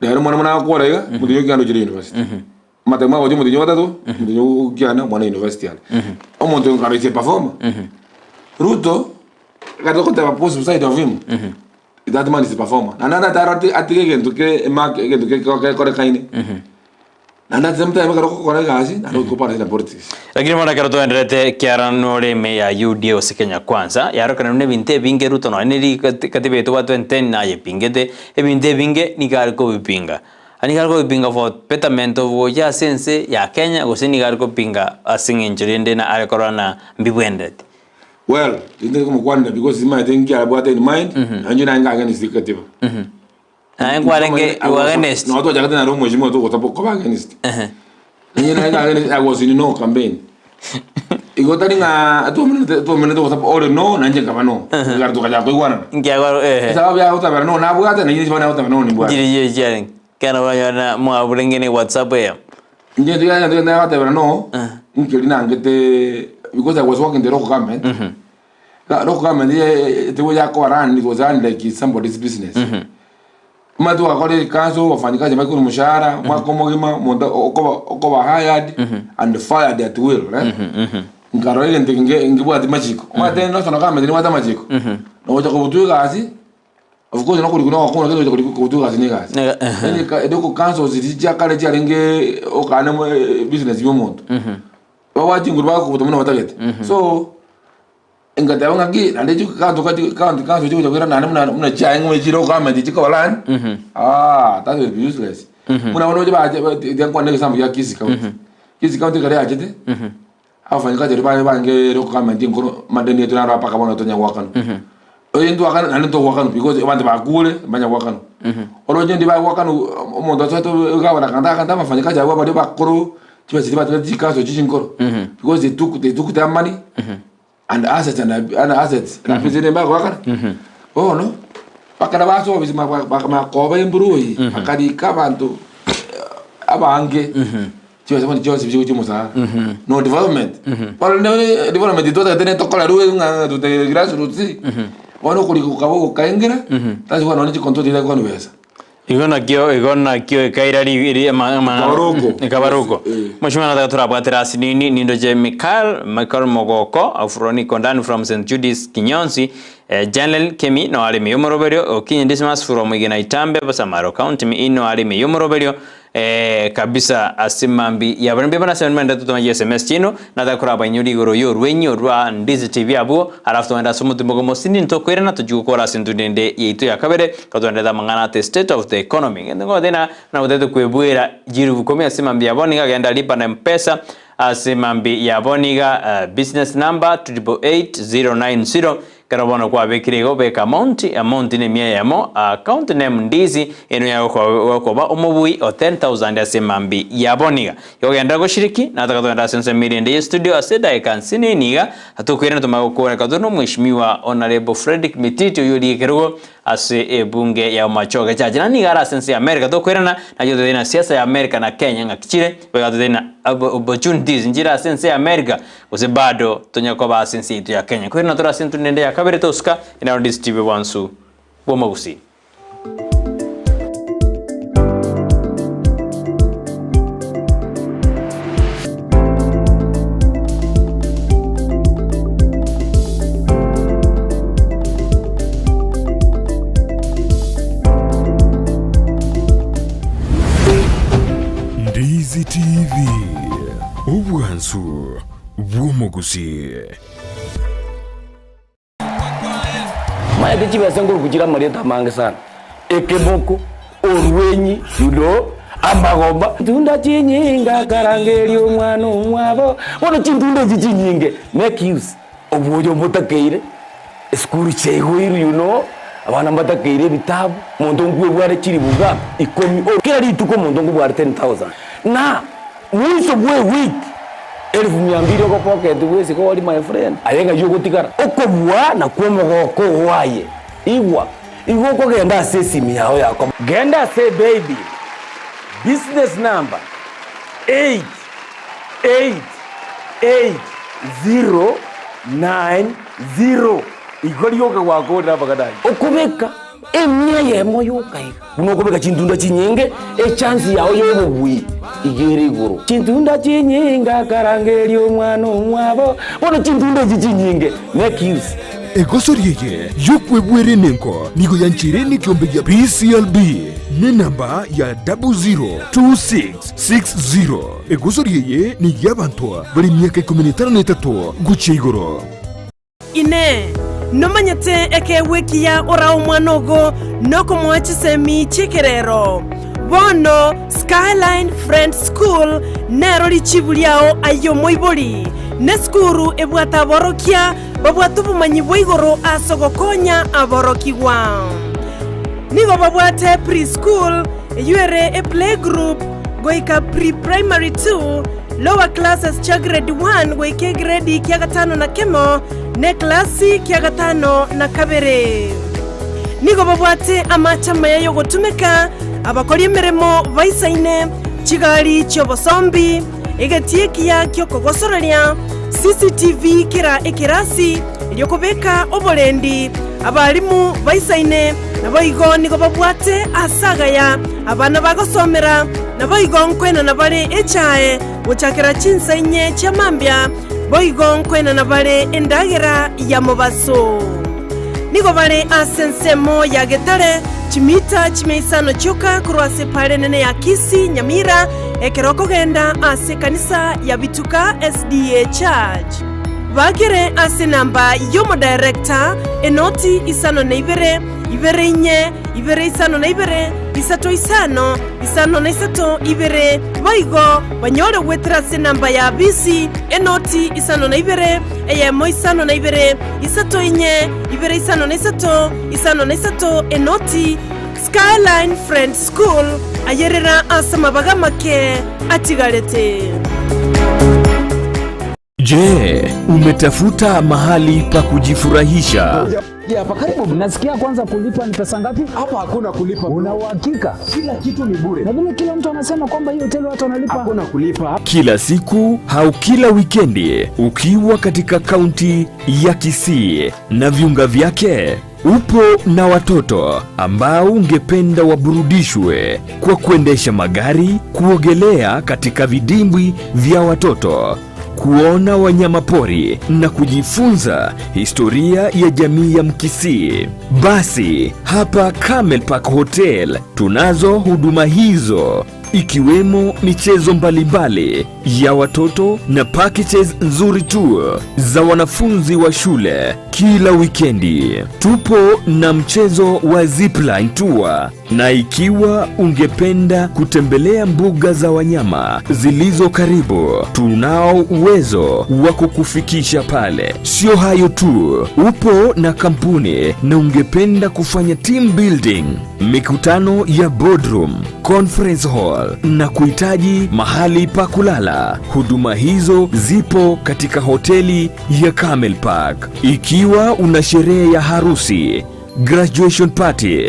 Rero omwana buna agokora iga, omotienyi okianda ochire university. Amatemo agocha omotienyi ogatato, omotienyi okianda omwana university are. Omonto oyo nkaro is a performer. Ruto, ekero togoteba positive side of him, that man is a performer. Naende ataroti atige egento ke emark egento gekorekaine. Naende at the same time ekero ogokora egasi, naende okopara ase politics. Lakini bono ekero twaenderete ekiara nore ime ya UDA gose Kenya Kwanza, yarokanirwe na ebinto ebinge Ruto nonye neri katiba eye tobwate 2010 nayepingete, ebinto ebinge nigo are kobipinga. Nigo are kobipinga for betterment of gocha ase ense ya Kenya gose nigo are kopinga ase eng'encho rende na are korora na mbibwenereti. Well, tintari komokwanera because simanyete nki abwate in mind, nainche naye nka against katiba. Naye nkwarenge you were against. No twachagete nare omweshimiwa togotaba koba against. Inche nare against I was in no campaign. Igo tari ng'a twamenete twamenete gosaba ore no nainche nkaba no. Ekero tokachaka koigwanana. Nkiagoro ehe. Esababu ya gotabera no nabwate nainche bono nagotabera no nimbwate. Nchiri chie chiarenge. Ekero kwanyora mwaburenge ne whatsapp eyemo. Inche tiga egento nagotebera no, nkeri nangete because I was working the local government. Local government tigo yakoba run it was run like it's somebody's business. Omanyete twakora ecouncil wafanyikazi mbari korwa omoshahara omwaka omogima omonto okoba okoba hired and fired at will eh. Nkarora egento eke nkebwati machiko, omanyete national government nebwate amachiko, nogocha kobutwa egasi of course nokorikwa nogokong'u lakini ogocha kobutwa egasi na egasi. Yaani local councils riria chia kare chiarenge okane business ya omonto. Babwate chinguru bagokobuta buna batagete. So Ngateba ng'aki, naende chikanto gati county council chigocha koira naende buna buna chiaye ng'o chire ogokamenti chikoba run, aah that will be useless. Buna bono bache bache ba tiga nkwane egesambo gia Kisii county. Kisii county ekero yachete, abafanyikazi baria bare bange local government enkoro amadeni aito naro mpaka bono tonya goakanwa. Oyo ntwakana naende ntogoakanwa because abanto bakure mbanya goakanwa. Oroche ndi bagoakanwa omonto asoete egavana akanta akanta abafanyikazi abwo baria bakoro chibesa chiria batebete chicouncil echi chinkoro because they took they took their money. and assets and and assets lakini zire mbagoakana bono bakara basoa obisi makoba emburu bakarika abanto abange chibesa bono chionsi chigochia omosara no development bono rende development totagete netokorerwe ng'a totagete grassroots bono okorika gokaba gokaengera tari bono nonye chicontrol tirakwana besa. Igo nakio igo nakio ekaira ri ri ama ama Ekabaroko. ekabaroko. Eh. Mheshimiwa nataka turabwatera ase nini nindoche Michael Michael Mogoko from Nikondani from St Judy's Kinyonsi eh, Janel Kemi no aremi yomoroberio Okinyi Dismas from Igina Itambe Basamaro County mi ino aremi yomoroberio eh, kabisa ase mambi yabo mbi bana sema mende tutoma SMS chino nataka kurabainyora igoro yorwenyi rwa Ndizi TV abwo alafu tugenda ase omotimbo gomosindi ntokoirana tochia gokora ase intwe rende yaito ya kabere totwendete amang'ana ate state of the economy ngende ngotena nagotete kwebwera chirufu komi ase mambi yabo niga genda lipa na mpesa ase mambi yabo niga uh, business number 888090 Ekero bono kwabekire igo, beka amount, amount nemia eyemo, account name Ndizi, eno yagokoba omobui o 10,000 ase mambi ya boniga. Igo genderera goshiriki, nataka togende ase ensemo eria ende ye studio ase edaika nsinini iga, tokoirana tomanye gokora reka tore na omweshimiwa Honourable Fredrick Mititi oyio oria ekerogo ase ebunge ya Bomachoge Church. Naende nigo are ase ense ya America tokoirana, naye totebe na siasa ya America na Kenya ng'aki chire, boigo totebe na opportunities nchire ase ense ya America. Gose bado tonya koba ase ense yaito ya Kenya. Koirana tore ase entunda ende ya kabere tosuka inaro ndisitibe bwansu bw'omogusii. Ndizi TV. Obwansu bw'omogusii. Maete chibesa nkoruku chire amarieta amange sana, ekemoko, orwenyi, you know, amagomba. Chintunda chinyinge akarangeria omwana omwabo, bono chintunda echi chinyinge make use obwoyo mbotakeire, esukuru chiaigoirwe you know, abana mbatakeire ebitabu, omonto nkwebware chilifu ngapi? Ikomi, kera rituko omonto nkobware 10,000 na. Mwiso bwe ewiki elifu mia mbili ogopocket bwesike ori my friend, aye ng'ai ogotigara? Okobua nakwo omogoko oo aye. Igwa, igo okogenda ase esimi yao ya komo. Genda ase eBible, business number 8 8 8 0 9 0 igo rioka gwakorire amang'ana ayio. Okobeka Emia eyemo yoka iga. Buna okobeka chintunda chinyinge, echansi yao y'obobui iga ere igoro. Chintunda chinyinge akarangeria omwana omwabo. Bono chintunda echi chinyinge make use. Egosori eye y'okwebwera enengo nigo yancheire nekeombe gia PCLB nenamba ya 002660. Egosori eye ney'abanto bare emiaka ikomi na etano na etato gochia igoro. Inee! Nomanyete ekeegwa ekiya orae omwana ogo nokomoa chisemi chi'ekerero? Bono Skyline Friends School nero richibu riao aye omoibori. Nesukuru ebwate aborokia babwate obomanyi bwa igoro ase ogokonya aborokigwa. Nigo babwate pre-school, eyio ere eplaygroup, goika pre-primary two, Lower classes chia grade one goika egredi kia gatano na kemo, na eklasi kia gatano na kabere. Nigo babwate amache amaya y'ogotumeka, abakori emeremo baisaine, chigari chi'obosombi, egetii ekiya ki'okogosoreria, CCTV kera ekerasi, erio kobeka oborendi, abalimu baisaine, naboigo nigo babwate aase agaya abana bagosomera, Naboigo nkoenana bare echae gochakera chinsa inye chia mambia, boigo nkoenana bare endagera ya mobaso. Nigo bare ase ensemo ya Getare, chimita chimia isano chioka korwa ase epaara enene ya Kisii, Nyamira, ekero okogenda ase ekanisa ya Bituka SDA Church. Bagere ase enamba y'omodirector, enoti isano na ibere, ibere inye, ibere isano na ibere, isato isano, isano na isato, ibere, boigo banyore goetera ase enamba ya bisi, enoti isano na ibere, eyemo isano na ibere, isato inye, ibere isano na isato, isano na isato, enoti. Skyline Friends School, ayerera ase amabaga amake atigarete. Je, umetafuta mahali pa kujifurahisha? Hapa karibu. Nasikia kwanza kulipa ni pesa ngapi? Hapa hakuna kulipa. Una uhakika? Kila kitu ni bure. Na vile kila mtu anasema kwamba hii hoteli watu wanalipa. Hakuna kulipa. Kila siku au kila wikendi ukiwa katika kaunti ya Kisii na viunga vyake, upo na watoto ambao ungependa waburudishwe kwa kuendesha magari, kuogelea katika vidimbwi vya watoto, kuona wanyamapori na kujifunza historia ya jamii ya Mkisii. Basi hapa Camel Park Hotel tunazo huduma hizo ikiwemo michezo mbalimbali ya watoto na packages nzuri tu za wanafunzi wa shule kila wikendi. Tupo na mchezo wa zipline tour, na ikiwa ungependa kutembelea mbuga za wanyama zilizo karibu, tunao uwezo wa kukufikisha pale. Sio hayo tu, upo na kampuni na ungependa kufanya team building, mikutano ya boardroom, conference hall na kuhitaji mahali pa kulala, huduma hizo zipo katika hoteli ya Camel Park. Ikiwa una sherehe ya harusi, graduation party,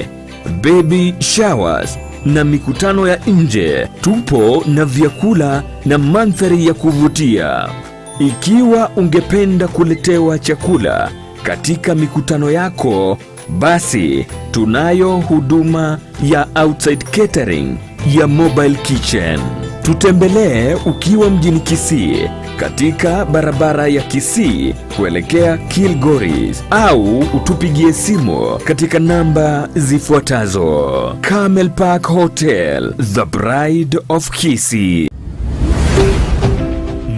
baby showers na mikutano ya nje, tupo na vyakula na mandhari ya kuvutia. Ikiwa ungependa kuletewa chakula katika mikutano yako, basi tunayo huduma ya outside catering ya mobile kitchen. Tutembelee ukiwa mjini Kisii katika barabara ya Kisii kuelekea Kilgoris au utupigie simu katika namba zifuatazo. Camel Park Hotel, the Bride of Kisii.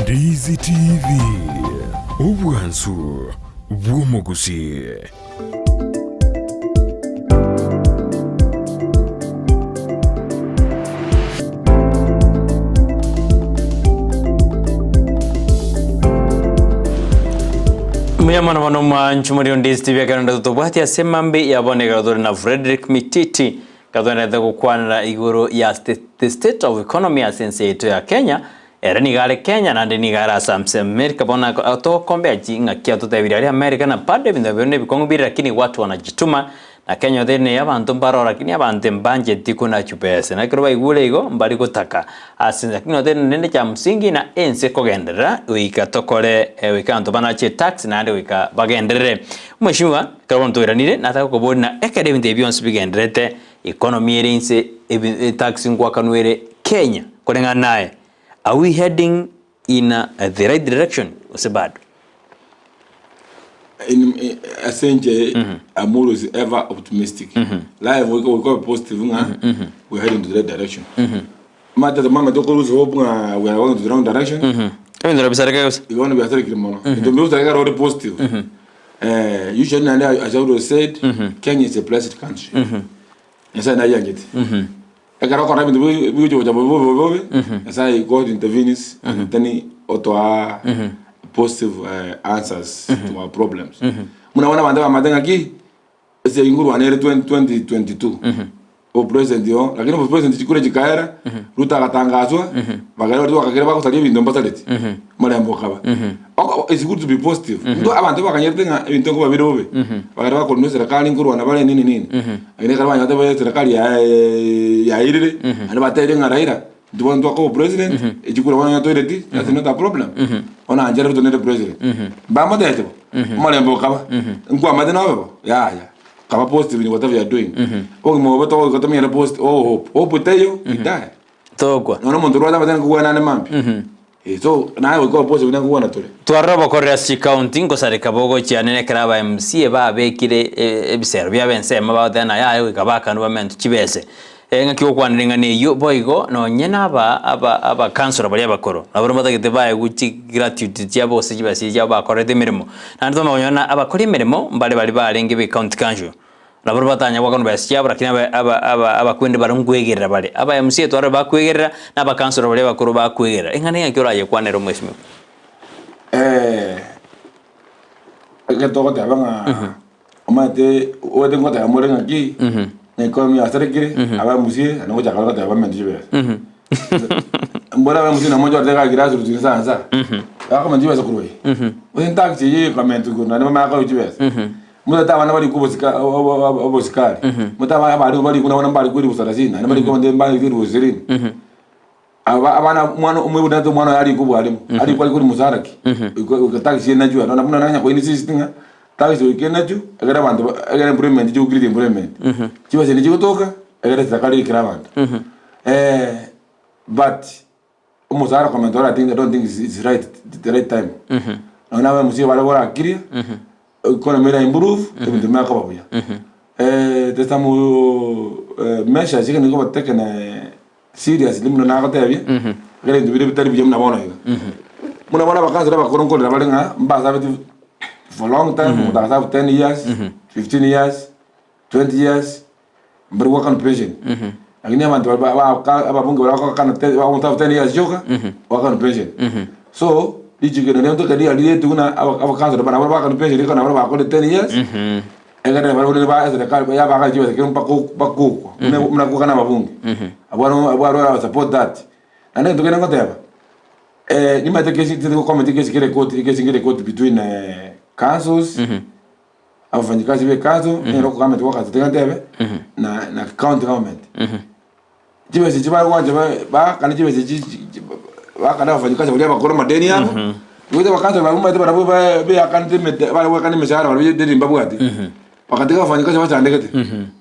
Ndizi TV, obwansu bw'omogusi. Mbuya mono mono mwanchu muri Ondizi TV ekero nde totobwati ase mambi ya bono ekero tore na Frederick Mititi gatwenerete gokwanera igoro ya the state of economy ase ense yaito ya Kenya. Ere nigo are Kenya naende nigo are ase ase America bono tokombea chi ng'aki atotebirie aria America na bado ebinto ebio nebikong'u bire lakini watu wanajituma na Kenya otebire neye abanto mbaro lakini abanto mbancheti konachwa besa na ekero baigure igo mbari gotaka ase lakini otebire rende cha msingi na ense kogenderera goika tokore goika abanto banache etax naende goika bagenderere. Mweshimiwa ekero bono toiranire nataka koboria na ekero ebinto ebi bionsi bigendererete Economy ere inse, etax nkwakanwa ere Kenya koreng'ana naye, are we heading in the right direction gose bado? Ase inche I'm always ever optimistic. Life goika goika obe positive ng'a we are heading to the right direction. Omanyete the moment okorusia hope ng'a we are going to the wrong direction, Ebinto nabisareke gose? igo bono biasarekire mono. Ebinto mbigosareka ekero ore positive. Usually naende as I always said, Kenya is a blessed country. Nyasaye nayianchete. Ekero okora ebinto bigochi gocha bobe bobe bobe, Nyasaye God intervenes and then otoa positive answers to our problems. Buna bono abanto bamanyete ng'aki, ase ingurwana ere 2022, obopresident oo, lakini obopresident chikura chikaera, Ruto agatangaswa, bagera baria bakagera bagosaria ebinto mbasareti, omorembe okaba. Oko it's good to be positive. Intwe abanto bakanyerete ng'a ebinto nkoba bire bobe, bagera bakorwa eserekari nkorwana bare nini nini, lakini ekero banyarete bare eserekari yairire, naende batebirie ng'a Raila, intwe bono ntwaka obopresident, echikura bono onye toireti, that's not a problem, bono anchera Ruto nere president. Mbamotebeti bo, omorembe okaba, nkwamate nobe bo, yaya. Kaba positive in whatever you are doing. Obogima obo togoika tomenyere posit oh hope. Hope teiyo, you die. Tokwa. Nonya omonto orware amatene nkogwana ande mambia. Eh, so naye goika obe positive nkogwana tore. Twarora obokoreri ase chikaunti nkosareka bogochia nene ekero aba MCA babekire ebisero biabo ensemo bagoteba ng'a yaya goika bakanwe bamentwe chibese. Ng'aki gokwanera eng'ana eyio boigo nonye na aba aba abakansora baria abakoro nabo batagete baegwe chigratuity chiabo gose chibesa chiabo bakorete emeremo. Naende twamanya konyora ng'a abakori emeremo mbare baria barenge be county council nabo batanya goakanwa besa chiabo lakini aba aba aba abakwende baria nkwegerera bare. Aba MCA twarora bakwegerera na abakansora baria abakoro bakwegerera. Eng'ana ng'aki orayekwanere omwesimigwa? Ekero togoteba ng'a omanyete omanyete ngoteba more ng'aki, na economy yasarekire, abamusie naende ngochaka bare goteba bamente chibesa. Mbora abamusie nabo mochorete iga grassroots insa nsa, bakomenta chibesa korwa eye. Gose tax eye ekomentwa igoro naende bamanye koegwa chibesa. Motete abana barikwe obosika obosikari, motete abana abarimu barikwe nabo mbarikwe elifu salasini naende barikwe abande mbarikwe elifu ishirini. Aba abana omwana omoibori nate omwana oye arikwe obwarimu, arikwe arikwe mosara ki? Goika goika tax enachwe aro, buna nonye ko insist ng'a tax goika enachwe, ekero abanto ba ekero employment chigo create employment. Chibesa echi chigotoka, ekero serikali erikere abanto. But, omosara komenta ore I think I don't think it's it's right the right time. Nonye na abamusia bare borakirie, economy era improve, ebinto bimanye koba buya. There's some measures ekero nigo taken Seriously buna nagotebia, ekero ebinto biria bitari buya buna bono iga. Buna bono abakansara abakoro nkorera bare ng'a mbasabeti for long time, omonto agasabu 10 years, 15 years, 20 years, mbari goakana pension. Lakini abanto baria ba- ba- ababunge baria bagoakana te bagosabu 10 years chioka, goakana pension. So, richiko erio ntoke riaria buna aba- abakansara barabwo baakana pension rika nabo bakorire 10 years, Ekero barabwo nigo ba eserekari yabagacha chibesa ekero mpaka bakokwa buna buna gokana ababunge. Abwo aro abwo aro I support that. Naende egento kende ngoteba, nimanyete kesi tindi gokomenta ekesi kere ekoti ekesi nkere ekoti between councils, abafanyikazi ba ecouncil, nere okogamenta gwakati tiga ntebe, na na county government. Chibesa echi bagwancha baakane chibesa echi baakane abafanyikazi baria abakoro amadeni abo, goika abakansara barabwo omanyete barabwo beakanete emete bare goakana emeshahara barabwo edeni mbabwati, bagatiga abafanyikazi bachandegete,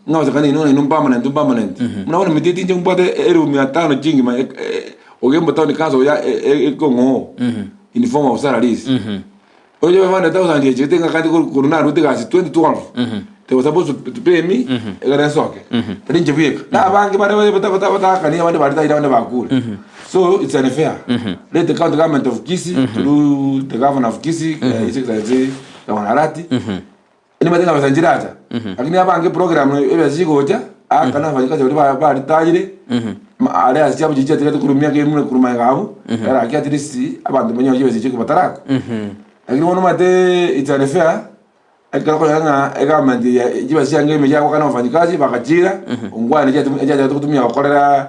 ng'a basakane inwe inwe permanent permanent. Buna bono emete inche mbwate elfu mia tano chingima ogembo town council oya ekong'oo in form of salaries. Oyo 500,000 echete ng'a kandi korwa narwete egasi 2012 they were supposed to pay me ekero nsoke tari inche bweka na abange bare bataakani abande baritaire abande bakure so it's unfair let the county government of Kisii through the governor of Kisii his excellency Governor Arati nimanyete ng'a besa nchiracha lakini abange program ebesa chigocha aakana abafanyikazi baria baritaire are ase chiabo chiria chiatigete korwa emiaka ime korwa magega abwo eraki at least abanto banyore chibesa echio batarakwa. Lakini bono omanyete it's unfair ekero okonyora ng'a egovernment eye chibesa chiange ime chiagokana abafanyikazi bagachira ongwane chiachagete gotumia gokorera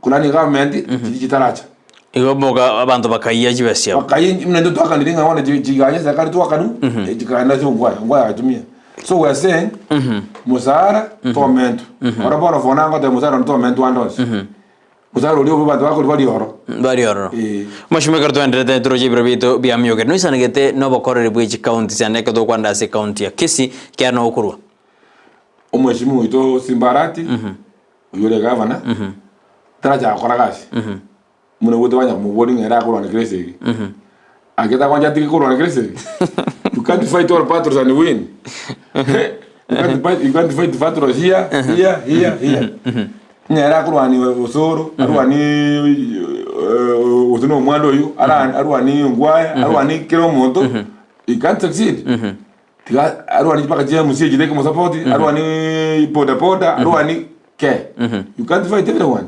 korania egovernment chiria chitaracha. Igo boka abanto bakayia chibesa chiabo. Bakayia buna intwe twakanire ng'a bono chiganya serikali twakanwa, chikaenda ase Ongwae, Ongwae agatumia. So we are saying, mosara tomentwe. Oro bono for now ngoteba mosara one tomentwe ande onsi. Mosara oria obe abanto bakoria barie oro. Barie ororo. Eh. Mheshimiwa ekero twaenderete toroche ebiro biaito bia miokeri noisanegete nobokoreri bwe chikaunti chiane ekero togokwanera ase ekaunti ya Kisii kiare nogokorwa. Omheshimiwa oito Simba Arati, oyio ore egavana, tarachaka gokora gasi. Buna obwate banya komoboria ng'a ere akorwana kera esegi. Ake tagoancha atige korwana kera esegi. You can't fight all battles and win. You can't fight, you can't fight battles here, here, here, here. Ng'a ere akorwania osoro, arwanie gose na omwando oyio, ara- arwanie engwaya, arwanie kera omonto, you can't succeed. Tiga arwanie mpaka chia MC echire ekomosupport, arwanie boda boda, arwanie ke. You can't fight everyone.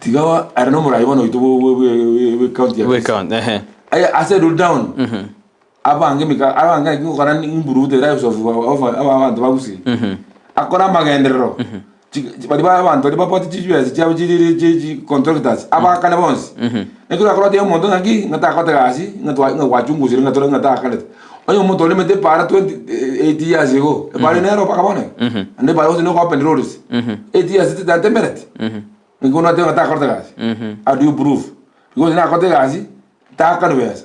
Tiga are nomorai bono oito bwe- bwe- bwe- bwe county ya Bwe Kisii. county, ehe. Aye asettle down. Abange emika abange naki gokora improve the lives of of abanto ba Gusii. Akore amagenderero. Chi- baria ba abanto baria babwate chibesa chiabo chiriri chi chi contractors, abakane bonsi. Naki orakore otebe omonto ng'aki, ng'a takote gasi, ng'a twa ng'a gwachungusire ng'a tore ng'a takarete. Onye omonto oremete epaara 20 80 years ago, epaara eye nero mpaka bono iga. Naende epaara gose nigo open roads, 80 years titatemereti, naki bono oratebe ng'a takorete gasi? How do you prove? Because nakorete egasi, taakani besa.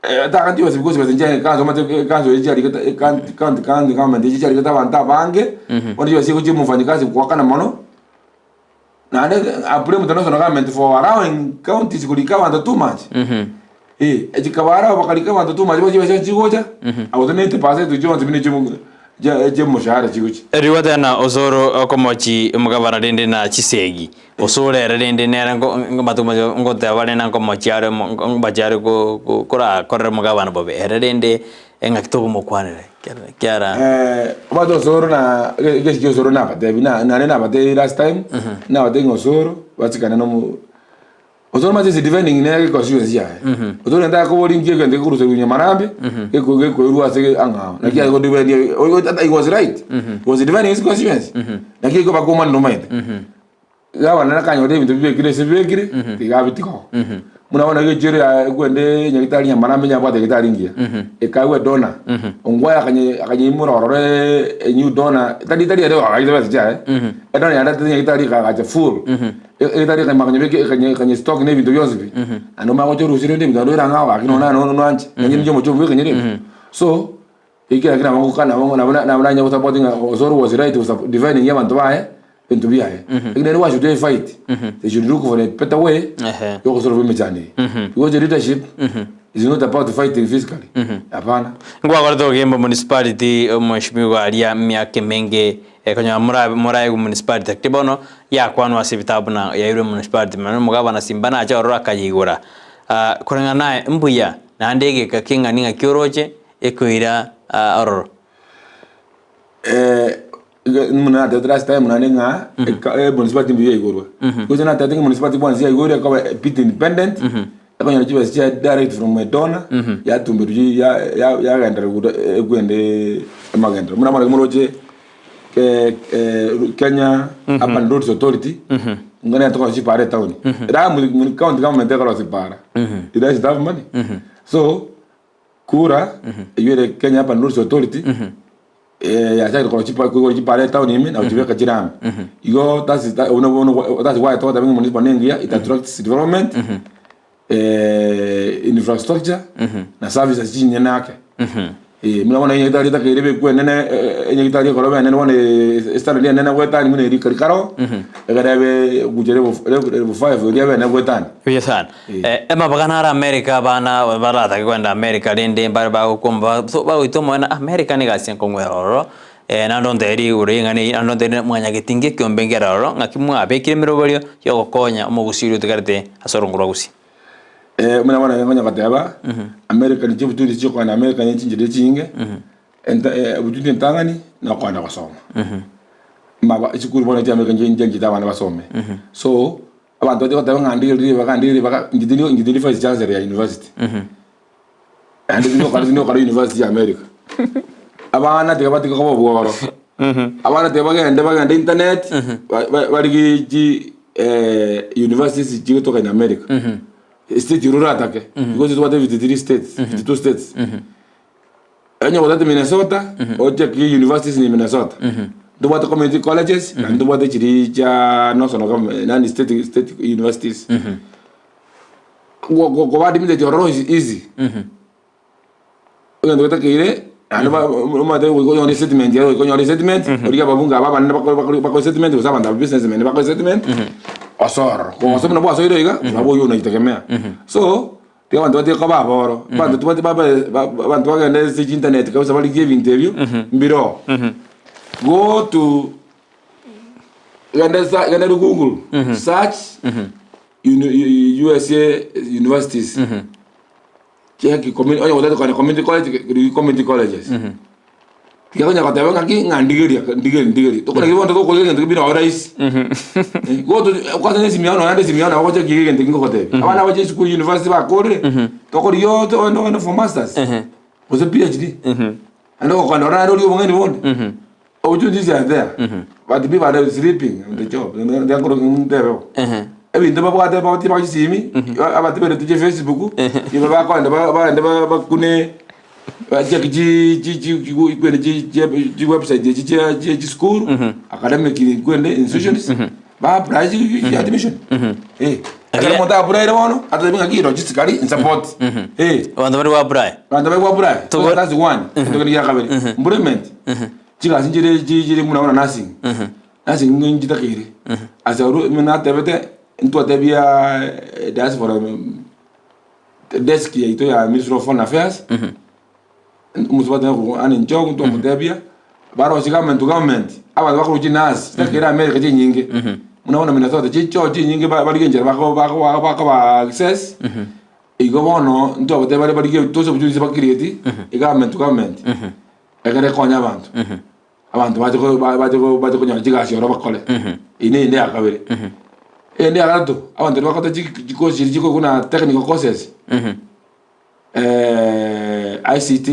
Takanti yonsi because besa inche ekanso omanyete ekanso eye chiarigete ekanti county county government echi chiarigete abanto abange, bono chibesa chigochia omofanyikazi goakana mono, naende I blame the national government for allowing counties korika abanto too much. Eh, chikabara bakarika abanto too much bono chibesa chigocha, gose ninety percent chionsi buna echio chia omoshahara chigochia. Erio gwateba osoro okomochi omogabana rende na chisegi. Osoro ere rende nere matuko ngoteba bare na nkomochia are mbache are korakorere omogabana bobe, ere rende eng'aki togomokwanera ekiara. Omanyete osoro na egesi kia osoro nabatebi na naende nabatebi last time, nabatebi ng'a osoro basikane na omo osoro omanyete is defending nere constituency yaye, osoro naende akobori nki egento gekoruserwa nyamarambe, geko gekoirwa ase ang'ao, naki aye godefend he was right, he was defending his constituency, naki ekobakomanera omanyete. Iga abana nakanyora ebinto bibekire ase bibekire, tiga abitige oo. Buna bono egechero ya ekwende nyagetari nyamarambe nyabwate egetari engiya, ekagwa edona, ongwae akanye akanyeimora ororo enew dona, tari tari ere oagaite besa chiaye, edona yaretete nyagetari ekagacha full, egetari ekanywa akanyebeka ekanye ekanye stock na ebinto bionsi pi, naende omanye gocha orusie rende ebinto naende oire ang'e gaki nonya nonya noanche, nonye ninche omochie obwekanyire igo. So, ekero naki nabo ngokana nabo nabo nabo nanye gosupport ng'a osoro was right gosup defending abanto baye, ebinto biaye. Lakini nere why should they fight? They should look for a better way Ehe. yogosolve emechando eye. Because the leadership is not about fighting physically. Hapana. Nkwakorete ogemba municipality omweshimiwa aria emiaka emenge ekonyora mora moraegwe municipality lakini bono yakwanwa ase ebitabu buna yairwe municipality nonya omogabana Simba nache ororo akayeigora koreng'ana naye mbuya naende egeka keng'ani ng'aki oroche ekoira ororo. Buna natebete last time naende ng'a eka- emunicipality mbuya yaigorwa. Gose natebete ng'a emunicipality bwansi yaigorwa ekoba a bit independent, ekonyora chibesa chiaye direct from a donor, yatumberwa chi ya- ya- yagenderera goeta ekwende amagenderero. Buna bono moroche Kenya Urban Roads Authority, nigo nere tokorosia chipara etown. Era mu county government ekorosia para, it doesn't have money. So, Kura, eyio ere Kenya Urban Roads Authority, yachakire korwa chipa koigora chipara etown ime na gochibeka chirami. Igo that's is obwo nobwo nobwo that's why togoteba ng'a municipal ne engiya, it attracts development, infrastructure, na services chinyene ake. Buna bono enyagitari etakeire ebekwe enene enyagitari ekoroba enene bono estandard enene goetania buna eria kari karo, egere ebe gochia level level five eria ebe enene goetania. Buya sana. Amabaga naro America abana baratake kogenda America rende mbare bagokomba so bagoita omoyo na America nigo ase nkong'wera ororo naende onteberie igoro y'eng'ana eyio naende onteberie mwanyagetinga ekiombe nkere ororo ng'aki mwabekire emeroberio yogokonya omogusii oria otigarete ase orongo rwa gusii. Buna bono nkonya goteba, America nichio opportunity chiokogenda America ne chinchera chinge, enta opportunity entang'ani na okogenda gosoma. Maba esukuru bono chia America nchi nchianchete abana basome. So, abanto bache goteba ng'a ndigererie ribaga ndigererie ribaga, inche tindi inche tindi vice chancellor ya university. Naende tindi gokora tindi gokora university ya America. Abana tiga batige koba obworo, abana tiga bagende bagende internet, ba- ba- barigie chi. universities chigotoka in America. State ero oratake, because tobwate 53 states, 52 states. Onye gotete Minnesota, ocheke universities in Minnesota. Ntobwate community colleges, naende ntobwate chiria chia national government, yaani state state universities. Go- go- Koba admitted ororo is easy. Egento getakeire, naende ba- omanyete goika onyore statement yaye goika onyore statement, origie ababunge aba abanene bakore bakore bakore statement gose abanto aba businessmen bakore statement, osoe ororo. Kogosoa buna bwasoire iga, nabo oywo onajitegemea. So, tiga abanto batige koba aboro, abanto tibati babe ba- ba- abanto bagende ase chinternet kabisa barigie ebinto ebio, mbiroo. Go to genda sa genda ru google, search uni- USA universities. Check community onye gotete kogenda community college rigia community colleges. Tiga konya goteba ng'aki ng'a ndigeria ndigerie ndigerie. Tokona bono tokorigia egento kebire oo rahisi. Go to kwanza na esimi yao nonya na esimi yao nabo ogochekia egento ekio ngogotebia. Abana bache esukuru university bakorire, tokorigia ote ogende ogende for masters, gose PhD. Naende ogokenda ororo naende orie obong'aini bonde. Opportunities are there, but people are sleeping on the job. Ntebe bo. Ebinto babwate bagotiga baka chisimi, abatibereti chi Facebook, igo bakoenda ba- baende ba- bakune bacheki chi chi chi chi kwende chi chi chi website echi chia chia chisukuru, academic kwende institutions, ba apply chi chi admission. Eh, ekero omonto a-applyire bono, atotebie ng'aki rochi chisikari nsupport. Eh. Abanto bari go-apply. Abanto bari go-apply, Togo- that's one. Egento kende gia kabere, employment, chigasi nchire chi chire buna bono nursing, nursing nchitakeire, ase arwo buna natebete, ntwatebia diaspora desk yaito ya ministry of foreign affairs, omosubati nkorokwa Anne Nchogu ntwamotebia, barosie government to government, abanto bakorwa chinurse, chitakeire America chinyinge, buna bono Minnesota chichoo chinyinge ba- barigie enchera bako bako bakoba access. Igo bono ntwabatebia baria barigie tose obochunsi bakirieti, egovernment to government, ekero ekonya abanto, abanto bache ko ba- bache ko bache konyora chigasi oro bakore. Eyio neyende ya kabere. Eyende ya gatato, abanto baria bagote chi chikosi chiria chiko buna technical courses, ICT,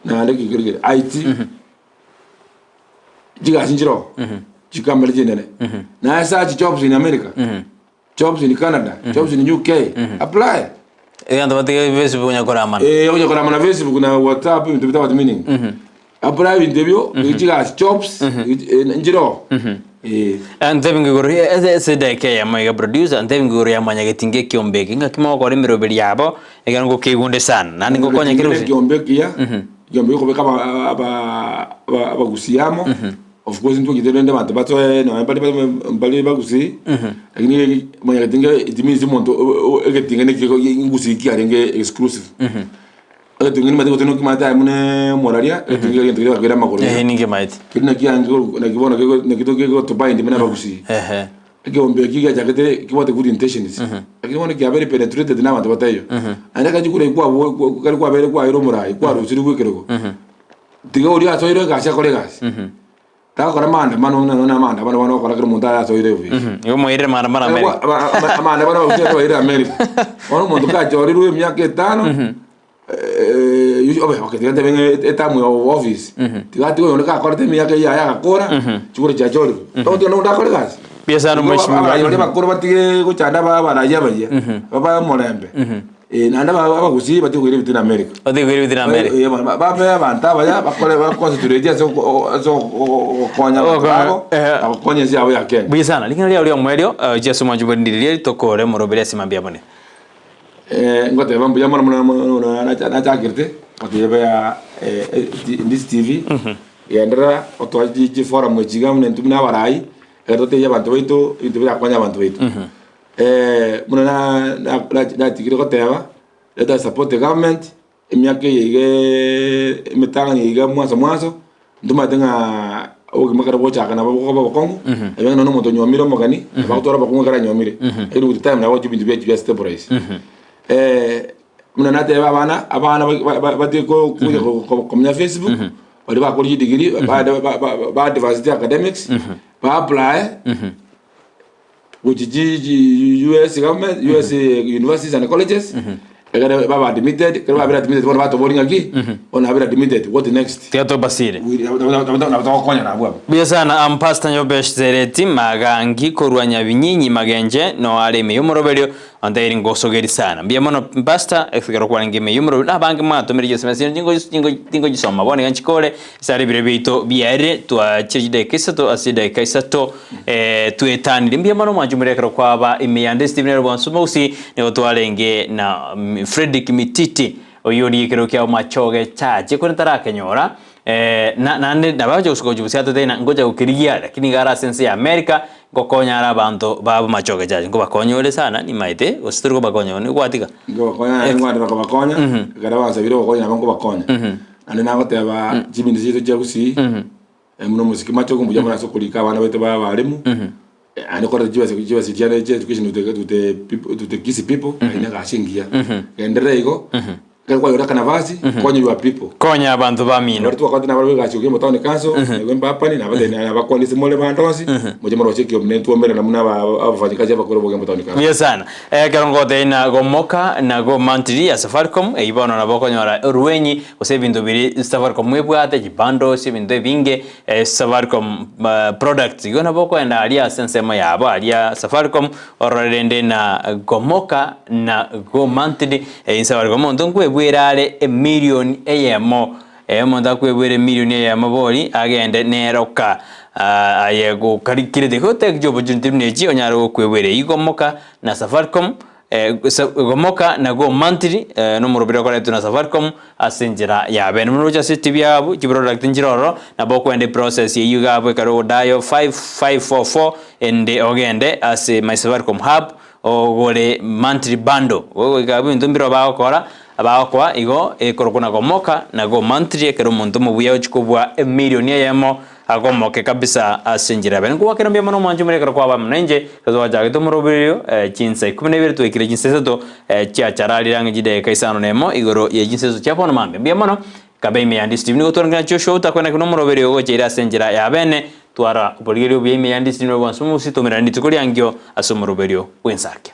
naende ki keri kere IT, chigasi nchire oo, chikambani chinene. Naye search jobs in America. Jobs in Canada, jobs in UK, apply. Egento batige Facebook onye koramana. Eh, onye koramana Facebook na WhatsApp ebinto bitabwati meaning. Apply ebinto ebio, chigasi jobs, eh, nchire oo. Eh. Ntebi ngigoro ase ase edageka eyemo iga producer, ntebi ngigoro ya mwanyagetinga ekiombe eke, ng'aki mogokora emeroberi yabo, ekero ngokeigwa sana, naende ngokonya kere gose. Ekiombe ekiya, ekiombe gekobeka aba aba aba abagusii amo. Of course ntwachete rende abanto batoe nonya mbare bare mbare bagusii, lakini mwanyagetinga it means omonto o- o- egetinga neki ngusii kiarenge exclusive. Egetinga nimanyete gose nokimanyete aye buna omoraria, egetinga egento keria bakoira amagoro Ehe iga. ninkemaete. Keria naki kiarenge korwa naki bono kego naki to kegotobind buna abagusii. Ehe. Ekeombe ekio giachakete kebwate good intentions, lakini bono kiabeire penetrated na abanto bataiyo. Naende ekero chikura ekio kwabo kwa ekero kwabeire kwaeire omorai, kwarusirigwe ekerogo. Tiga oria asoire egasi akore egasi. Tagokora maandamano buna nonya amaandamano bono ogokora kera omonto arasoire ofisi. Igo moirire maandamano America. Amaandamano abagusii bairire America. Bono omonto kachorirwe emiaka etano, obe okay tiga ntebe ng'a etamu ya office, tiga atige oyonde kakorete emiaka eyio yaye agakora, chikura chiachorirwe. Togotiga na onde akore egasi. Mbuya sana Igo mheshimiwa. abarai baria bakoro batige gochanda aba abarai abayia, babae omorembe. Eh, naende aba- abagusii batige koira ebitina America. Batige koira ebitina America. Eh, ba- babe abanto abaya bakore baconcentrate ase oko- o- ase ogokonya abanto Ogokonya, babo eh. na gokonya ense yabo ya Kenya. Buya sana, ring'ana riao ri'omoerio, eh, Jesu mwanche bw'endiriria tokore moroberi ase mambia bune. Eh, ngoteba mbuya mono mono mono mono nacha- nachakirete gotebea eh, eh, ti- Ndisi TV, genderera otoa chi- chiforum echi iga buna intwe buna abarai, ekero totebie abanto baito ebinto birakonye abanto baito. Buna na- na- na- natigire goteba, let us support the government, emiaka eye iga emetang'ani iga mwanso mwanso, ntomanyete ng'a obogima ekero bogochaka nabo bokoba obokong'u, nabo nonye omonto onyuomire omogeni, nabo agotwara obokong'u ekero anyuomire, lakini with time nabo ebinto biachi bia stabilize. Buna nateba abana, abana ba- ba- batige ko- konya ko- ko- komenya facebook, baria bakore chidegree, ba- ba- ba- ba advance academics, ba apply. Gochia chi chi US government, US universities and colleges, Ekero baba admitted, ekero babere admitted bono batoboria ng'aki, bono nabere admitted, what next? Tiga tobasire. Nabo togokonyana abwo abwo. Buya sana am Pastor Nyobesh Zereti Magangi korwa Nyabinyinyi Magenche no are ime yomoroberio onteiri ngosogeri sana. Mbuya mono Pastor ekero kwarenge ime yomoroberio na abange mwatomire chisms tingochisoma bono iga nchikore ase are ebiro biaito biaerire twachire chidakika isato ase chidakika isato twetanire. Mbuya mono mwanchumire ekero kwaba ime yande Stephen ere bwansu Mosi nigo twarenge na Fredrick Mititi oyio oria ekero kia Machoge Church ekero ntarakenyora na naende nabo agocha gosuka gochia gose atotebie ng'a ngocha gokerigia lakini iga are ase ense ya America, ngokonya are abanto babo Machoge Church, nkobakonya ore sana nimaete gose tori kobakonya bono gwatiga. Nkobakonya naende nkogenda kobakonya, ekero bansabire ogokonya nabo nkobakonya. Naende nagoteba chibinto chiaito chia gusii, buna omosike machogu mbuya mono ase okorika abana baito babe abalimu, naende koreta chibesa chibesa chiane chia education to the to the people to the kisii people, aye na egasi engiya. Genderera igo, ekero kwanyora akanafasi, konya your people. Konya abanto bamino. Baria twakorete nabarabwo egasi okia omotown council, naigwe mbapani, nabatebia nabakwanire ase more bande onsi, moche morosie ekiombe naintwe twaumerana buna aba abafanyikazi abakoro bokia omotown council. Buya sana. Ekero ngotebia na gomoka na go monthly ya Safaricom, eyio bono nabo okonyora orwenyi gose ebinto biria Safaricom ebwate, chibundles, ebinto ebinge Safaricom products. Igo nabo okoenda aria ase ensemo yabo aria Safaricom, orore rende na gomoka na go monthly eyio Safaricom. Omonto nkwebwera are emillion eyemo, omonto akwebwera emillion eyemo bori agende neroka aye gokarikire go take the opportunity buna echi onyare gokwebwera eyio gomoka na Safaricom Gomoka na go monthly nomoroberi okoretwa na Safaricom ase enchera ya bene. Buna oroche ase chibiabu chiproduct nchire ororo nabo okoenda eprocess eyio iga abwo ekero ogodayo 5544 ende ogende ase my Safaricom hub ogore monthly bundle. Goika abwo ebinto mbire bagokora bagokoa igo ekorokwa na gomoka na go monthly ekero omonto omobuya ochi kobua emilion eyemo Agomoke kabisa ase enchera y'abene. Nkogwakera mbuya mono omwancho more ekero kwaba amo nainche, ekero twachagete omoroberio chinsa ikomi na ibere twaikire chinsa isato chiachararire ang'e chidakika isano na emo igoro ye chinsa isato chia bono mambia. Mbuya mono, kabe ime ya Stephen nigo twarenge na Joshua otakwena kina omoroberio ogocha ere ase enchera y'abene. Twara oborigereria obuya ime ya Stephen bwansi omogusi tomerane rituko riangio ase omoroberio bw'ensakia.